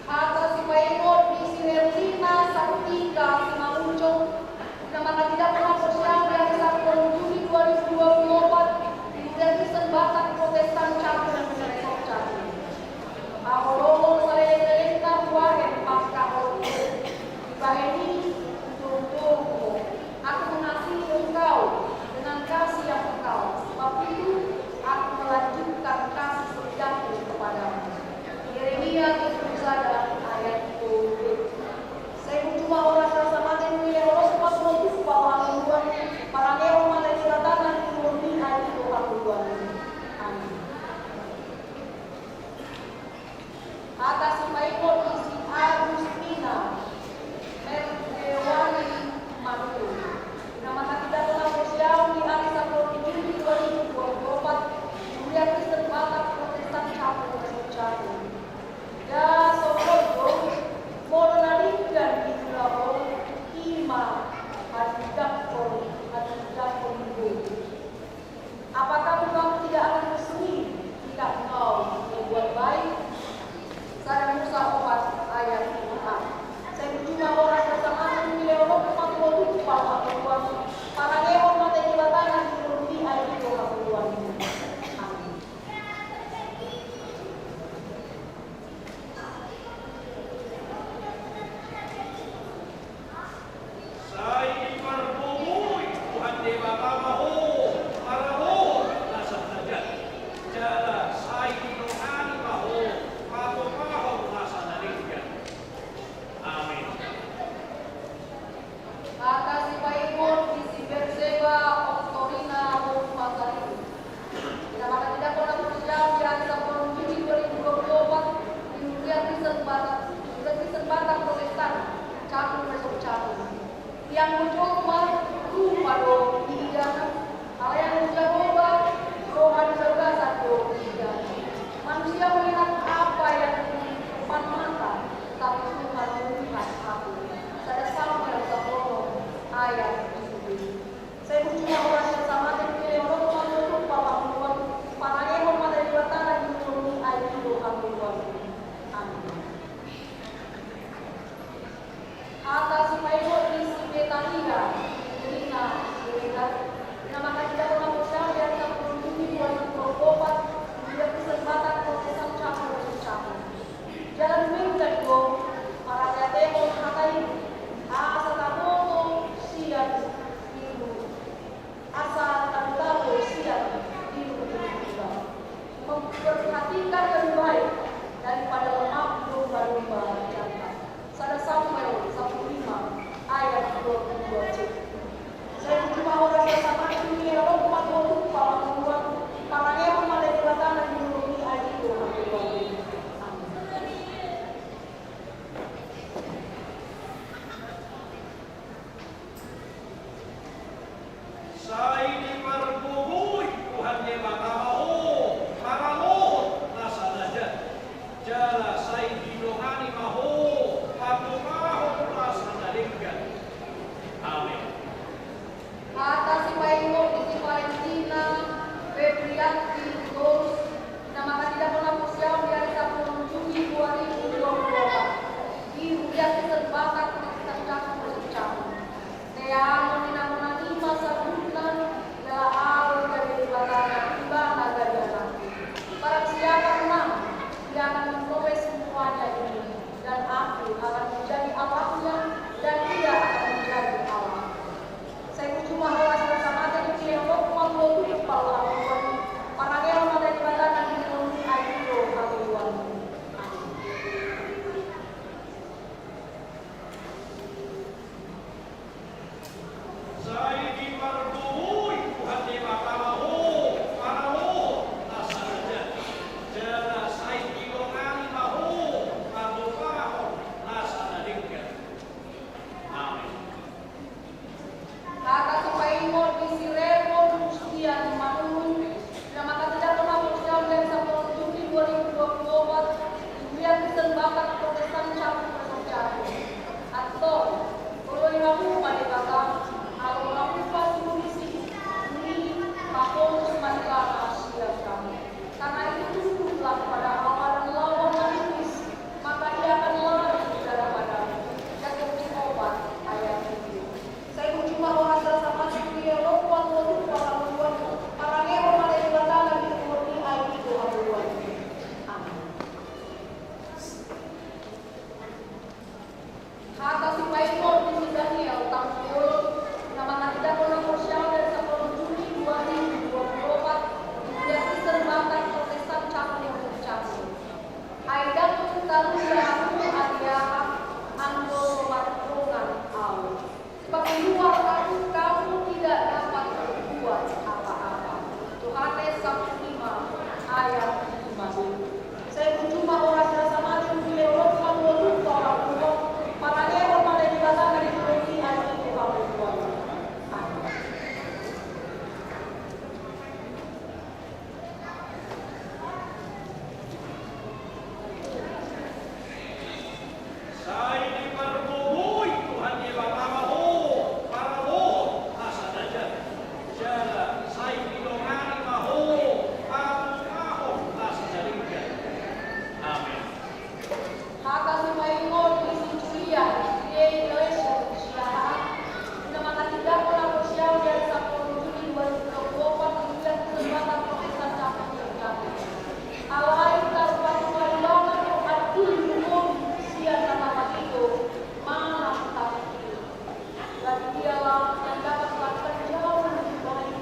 Hata sipaingot di si Herlina Santika Simanjuntak. Di na manghatindanghon naposo di ari sampulu Juni dua ribu dua puluh opat di Huria Kristen Batak Protestan Cakung Resort Cakung. Haholomon saleleng-lelengna hubahen pangkaholongan. Dibahen i, hujou-joujou ho. Aku mengasihi engkau dengan kasih yang kekal, sebab itu aku melanjutkan kasih setiaku kepadamu. Yeremia tiga puluh satu ayat dua puluh. Sai burju ma horas, sai sahat ma hata ni Debata, mangolu tu pal hangoluan, parangehon ma hata ni Debata na di lubungmi, ai i do hangoluanmi. Amin. Hata sipaingot di si Agustina Mergewani Manurung. Di na manghatindanghon naposo di ari sampulu Juni dua ribu dua puluh opat di Huria Kristen Batak Protestan Cakung Resort Cakung. Ndada songon i do, molo na denggan diulahon, i ma hatindanghon, hatindanghon ni Tuhan. Apakah engkau tidak akan bersemi jika engkau berbuat baik? Sada Musa opat ayat empat. Sai burju ma horas, sai sahat ma hata ni Debata, mangolu tu pal hangoluan, parangehon ma hata ni Debata na di lubungmi, ai i do hangoluanmi. Amin. Sai dipargogoi Tuhan Debata ma ho maralohon nasa na jat, jala sai didongani ma ho patupahon nasa na denggan. Amin. Hata sipaingot di si Perseba Oktorina Boru Pasaribu. Di na manghatindanghon naposo di ari sampulu Juni dua ribu dua puluh opat di Huria Kristen Batak, Huria Kristen Batak Protestan Cakung Resort Cakung. Tiang do jolma, rupa do diida, alai anggo Jahowa, roha ni bagasan do diida. Manusia melihat apa yang di depan mata, tapi Tuhan melihat hati. Sada Samuel sampulu ayat tujuh belas. Sai burju ma horas, sai sahat ma hata ni Debata, mangolu tu pal hangoluan, parangehon ma hata ni Debata na di lubungmi, ai i do hangoluanmi. Amin. Hata sipaingot di si Betania Rina Rina. Di na manghatindanghon naposo di ari sampulu Juni dua ribu dua puluh opat di Huria Kristen Batak Protestan Cakung Resort Cakung. Jala denggan do marhiteatehon hata i, asa taboto sian ilu, asa taboto sian ilu-ilu. Memperhatikan lebih baik daripada lemak domba-domba jantan. Sada Samuel sampulu lima ayat dua puluh dua c. Hamu ma Debata, alo hamu pasurusi ni, pahomus ma Debata sian hamu. Karena itu tunduklah pada Allah dan lawanlah iblis, maka ia akan lari daripadamu. Yakobus opat ayat tujuh. Sai burju ma horas rasa madu di roha, uang, uang, uang, uang, parangehon ma Debata na di rumah ni ai di doa. Amin. Hata sipaingot ni si Daniel, tahun tolu, na mangatindangkon na porsiaon dari sapuluh Juni dua ribu dua puluh empat, di Gereja Kristen Batak Protestan Cakung Catur. Ai ndang tarida hamu, ai aha, anggo so mardongan ahu. Sebab di luar aku, kamu tidak dapat berbuat apa-apa. Yohanes sapuluh lima ayat lima b. Sai burju ma horas rasa madu di roha, uang, uang, uang, parangehon ma Debata na di rumah ni ai di doa. Amin. Sai diparboboi Tuhan Debata ma ho, parabohon asa na jat. Jala sai didongani ma ho, pamungkahon asa na denggan. Amin. Hata sipaingot ni si Julia, Julia Iglesias Siahaan, na mangatindangkon na porsiaon dari sapuluh Juni dua ribu dua puluh empat, di Gereja Kristen Batak Protestan Cakung Catur. Alai tarpatua ibana do atik dihumuli sian na tapatito manang tapikir. Jadi dialah yang dapat melakukan jauh lebih baik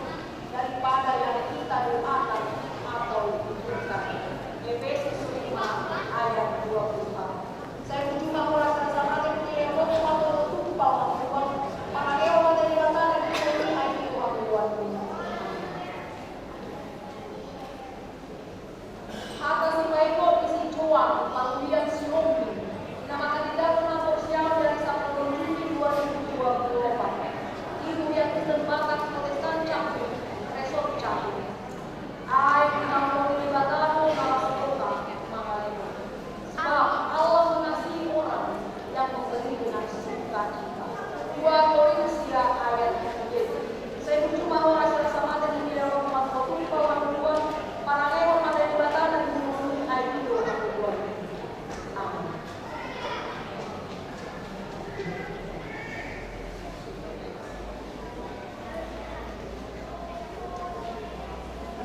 daripada yang kita doakan atau pikirkan. Efesus lima ayat dua puluh empat. Sai burju ma horas rasa madu di roha, uang, uang, uang, uang, parangehon ma Debata na di rumah ni ai di doa. Hata sipaingot ni si Johan Paulian Sihombing, na mangatindangkon na porsiaon dari sapuluh Juni dua ribu dua puluh empat, di Gereja Kristen Batak Protestan Cakung, Resort Cakung. Ai dihangolu Debata do na las roha mangalehon. Sebab Allah mengasihi orang yang memberi dengan sukacita. Dua Korintus tiga ayat tiga. Sai burju ma horas rasa madu di roha, uang, uang, uang, parangehon ma Debata na di rumah ni ai di doa. Amin.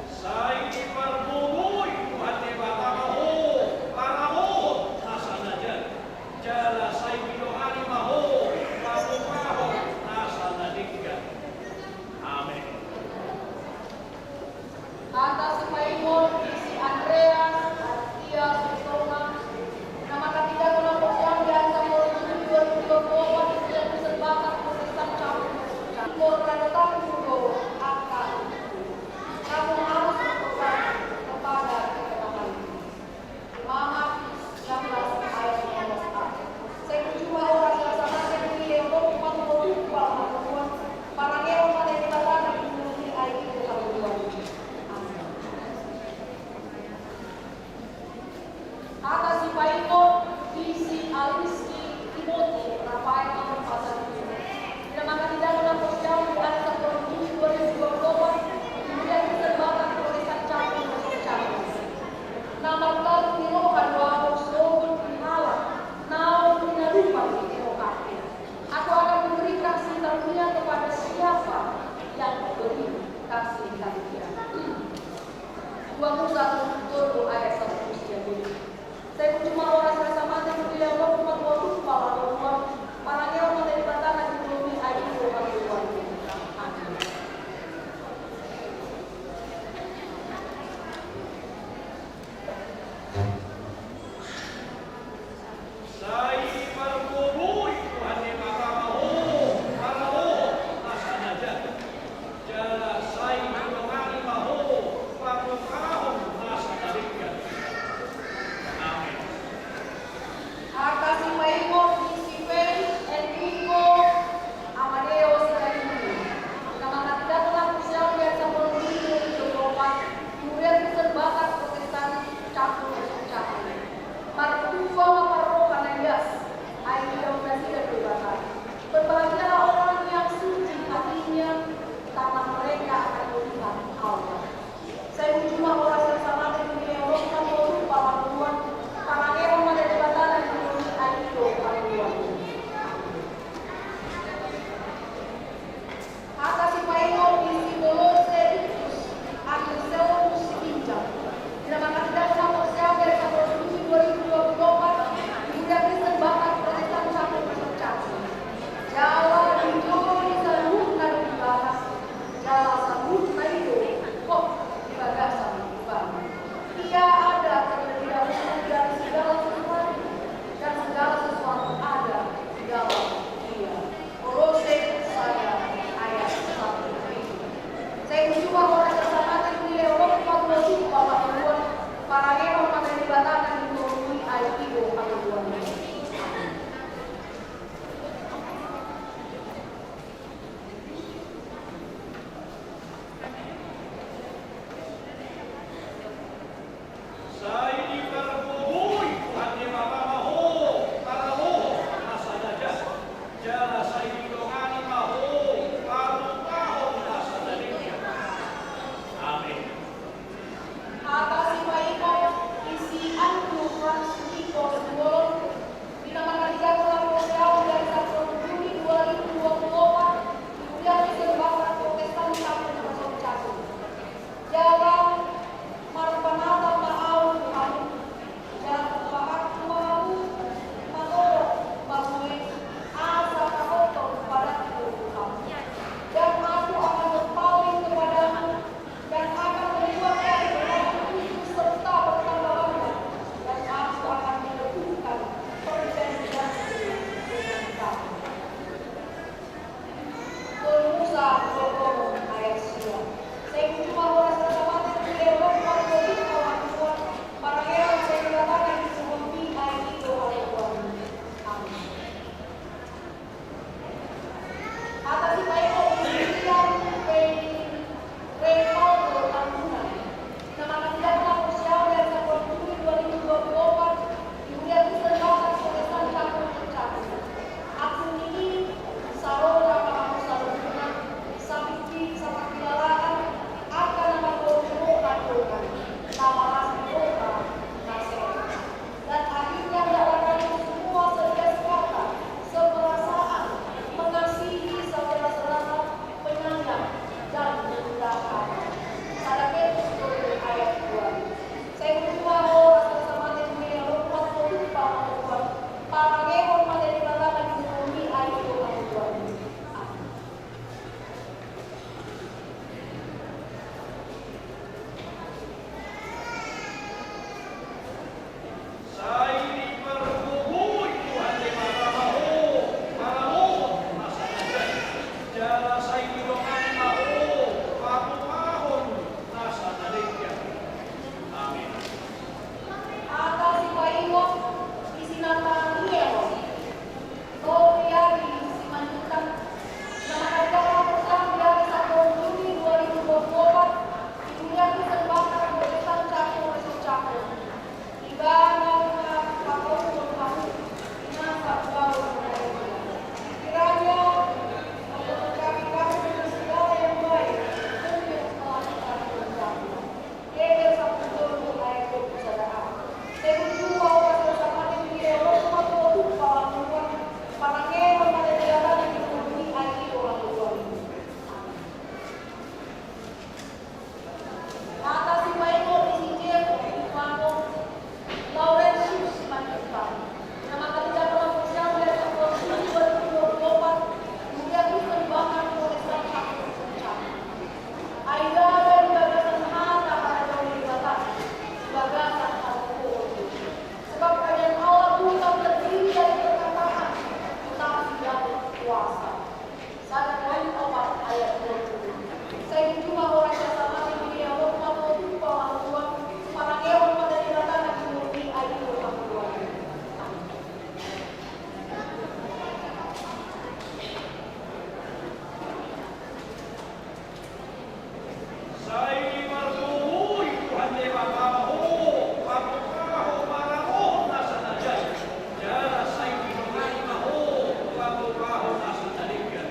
Sai diparboboi Tuhan Debata ma ho, parabohon asa na jat. Jala sai didongani ma ho, pamungkahon asa na denggan. Sada Korintus opat ayat dua puluh. Sai didua orang jasa mati di dia lompat untuk pamaluan, parangeon pada dilatana di murni ai dua puluh dua. Sai margogo i Tuhan Debata ma ho, pamboa ho maralohon nasa na jadi. Jala sai didongani ma ho, pamboa ho nasa na denggan.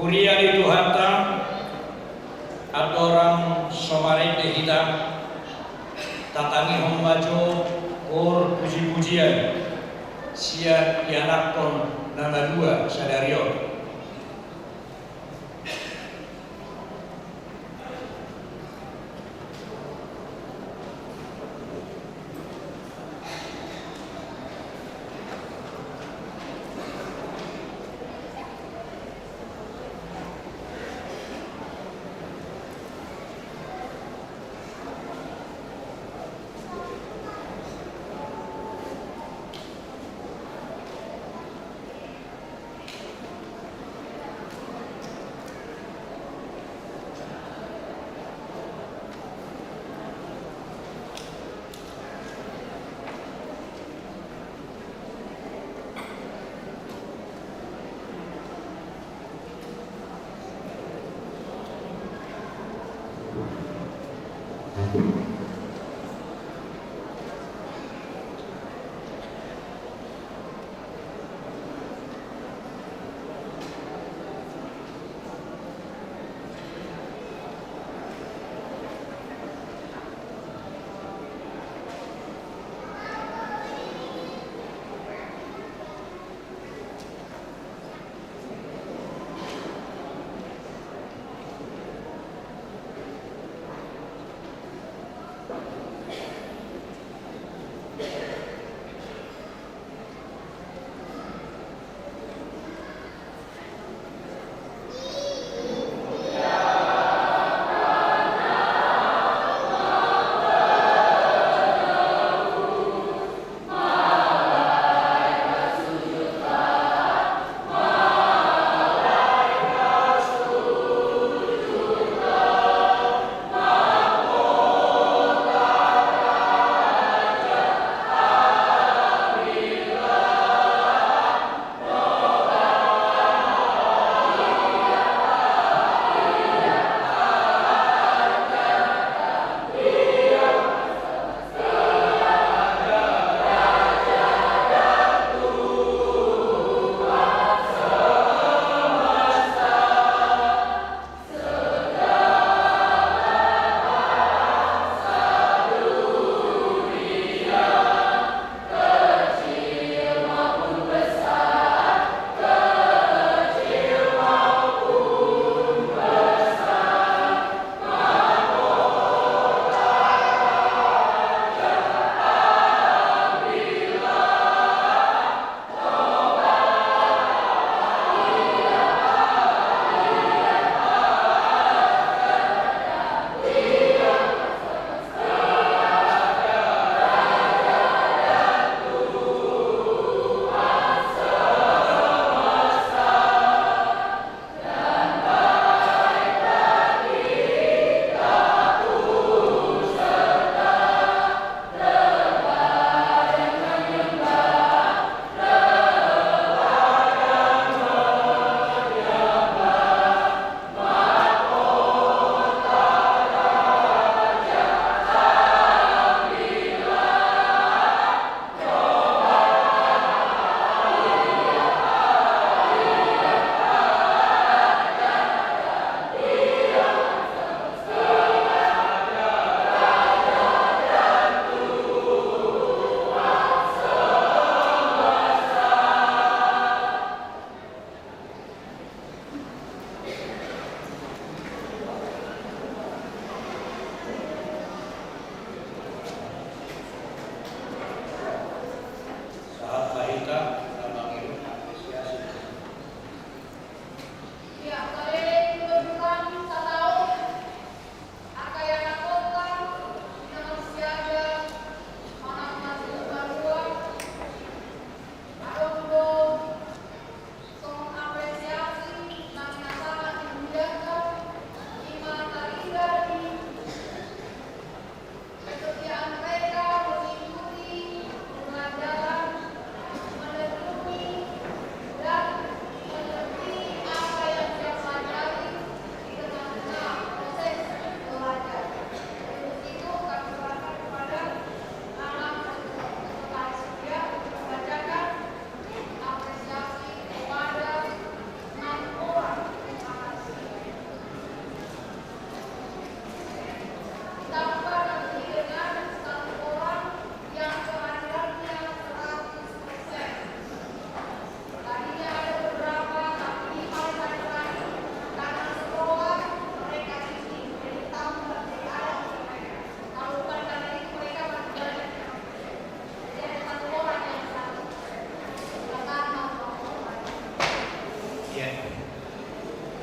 Huria ni Tuhanta, andorang so marende hita, tatangihon ma jo ulos pujipujian sian ianakhon na dua sadari on.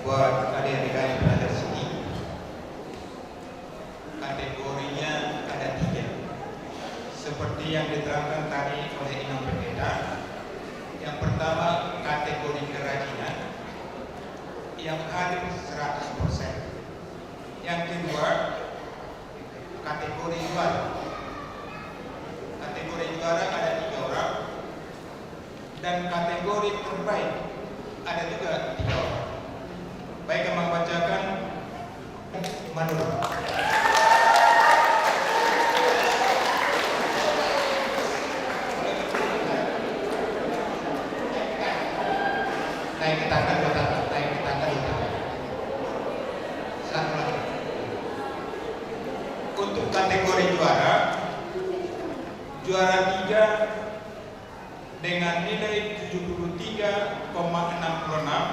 Buat adik-adik kami pelajar seni, kategorinya ada tiga. Seperti yang diterangkan tadi oleh Inang Pendeta, yang pertama kategori kerajinan yang hadir seratus persen. Yang kedua, kategori juara. Kategori juara ada tiga orang. Dan kategori terbaik ada juga tiga orang. Baik, kami bacakan menurut. Naik ke tangga dua tangga, naik ke tangga dua tangga. Satu lagi. Untuk kategori juara, juara tiga dengan nilai tujuh puluh tiga koma enam puluh enam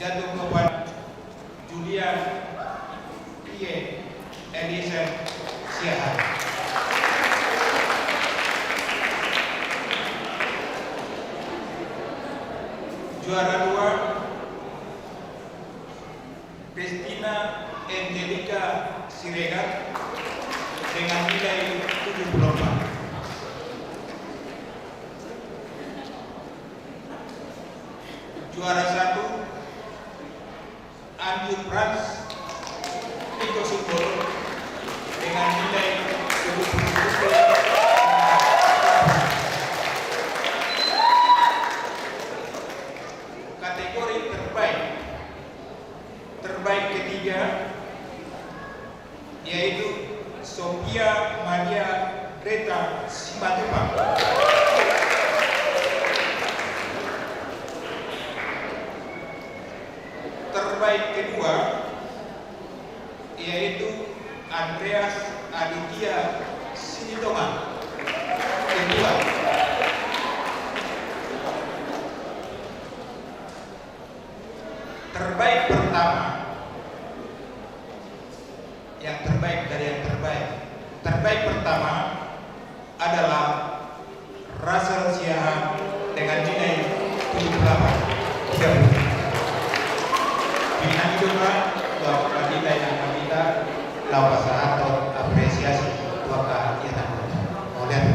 jatuh kepada Julia Pie Eliezer Siahaan. Juara dua, Christina Angelica Siregar dengan nilai tujuh puluh empat. Juara satu, Anju Frans Tito Sumbodo dengan nilai tujuh puluh tujuh. Kategori terbaik, terbaik ketiga, yaitu Sophia Maria Greta Simatupang. Terbaik kedua, yaitu Andreas Aditya Silitonga. Kedua. Terbaik pertama, yang terbaik dari yang terbaik. Terbaik pertama adalah Russell Siahaan dengan nilai tujuh puluh delapan tiga puluh. Di na i do, Pak, tu angka nilai na hita laho pasahathon apresiasi tu angka ia na. Mauliate.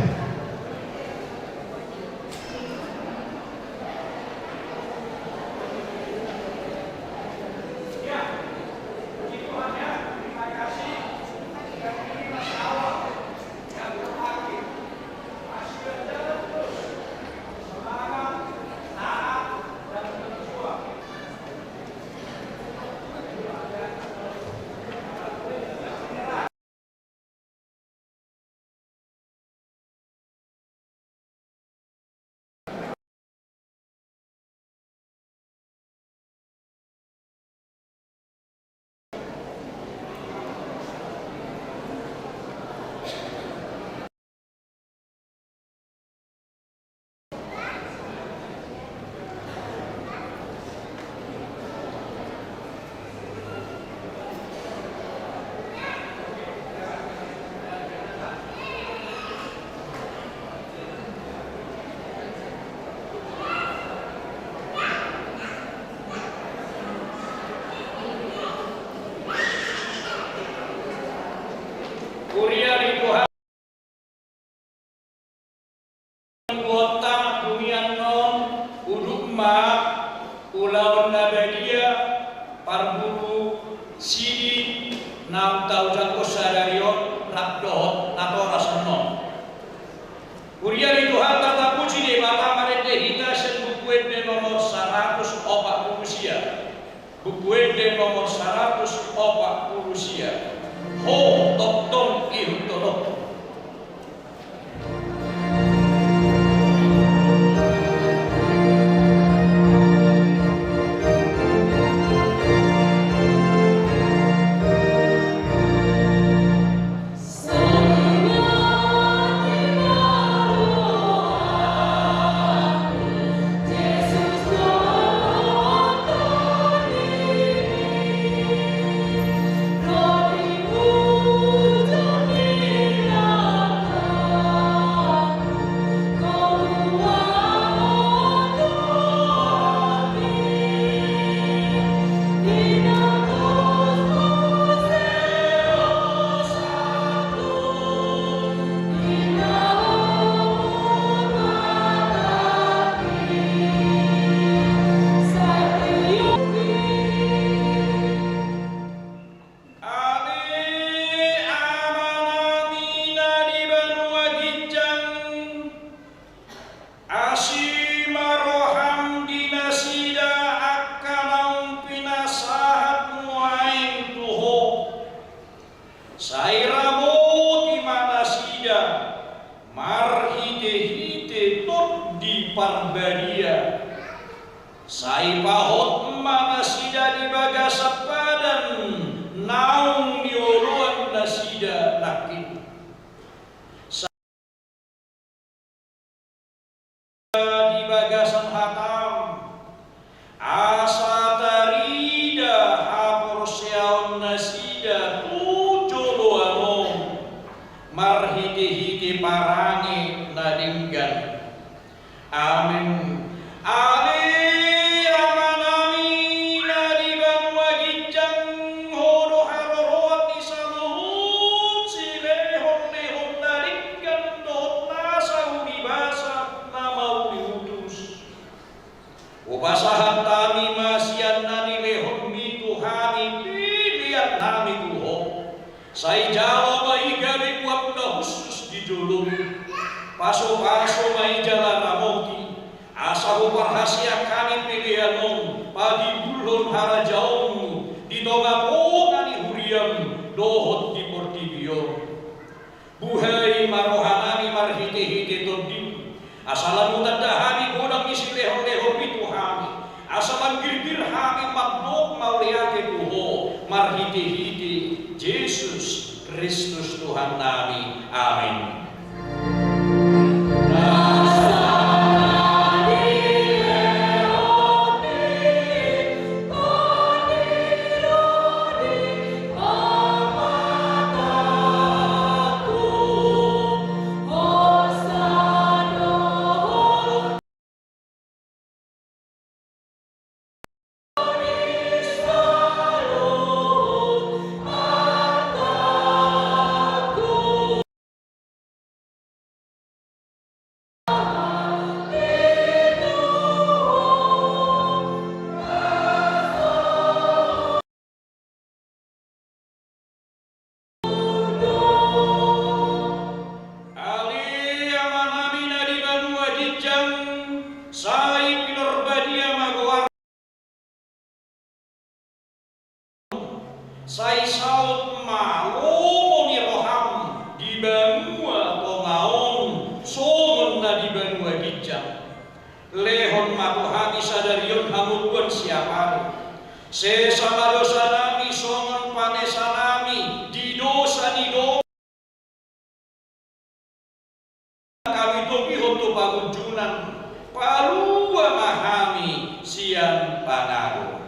Huria ni Tuhan. Anggota dungian on, udut ma ulaon na badia, parburu, sidi, naung taujak sadari on, rap dohot natorasna on. Huria ni Tuhanta, tapuji Debata, marende hita sian Buku Ende nomor saratus opat pulu sia. Buku Ende nomor saratus opat pulu sia. Ho tongtong ihuthononku. Parbadia. Sai pahot ma nasida di bagasan padan naung nioloan nasida nangkin. Sa-, di bagasan hatam, asa tarida haporseaon nasida tu joloan on, marhite-hite parange na denggan. Amen. Ale Amanami na di banua ginjang, Ho do haroroan ni saluhut silehon-lehon na denggan dohot nasa umibasa na mauliutus. Hupasahat hami ma sian na nilehonMi tu hami peleannami tu Ho. Sai jalo ma i gabe buat na hushus di joloM. Pasu-pasu ma i jala ramoti, asa huparhaseang hami pelean on patimbulhon harajaonMu di tonga-tonga ni huriaM dohot di portibi on. Buhai ma rohanami marhite-hite TondiM, asa lam hutanda hami godang ni silehon-lehonMi tu hami, asa lam girgir hami mandok mauliate tu Ho, marhite-hite Jesus Kristus Tuhannami. Amen. Ale Amanami na di banua ginjang, sai pinarbadia ma goarMu. Sai saut ma lomo ni rohaM di banua tonga on songon na di banua ginjang. Lehon ma tu hami sadari on hangoluan siapari. Sesa ma dosanami songon panesanami di dosa ni do- hami togihon tu pangunjunan, palua ma hami sian pangago.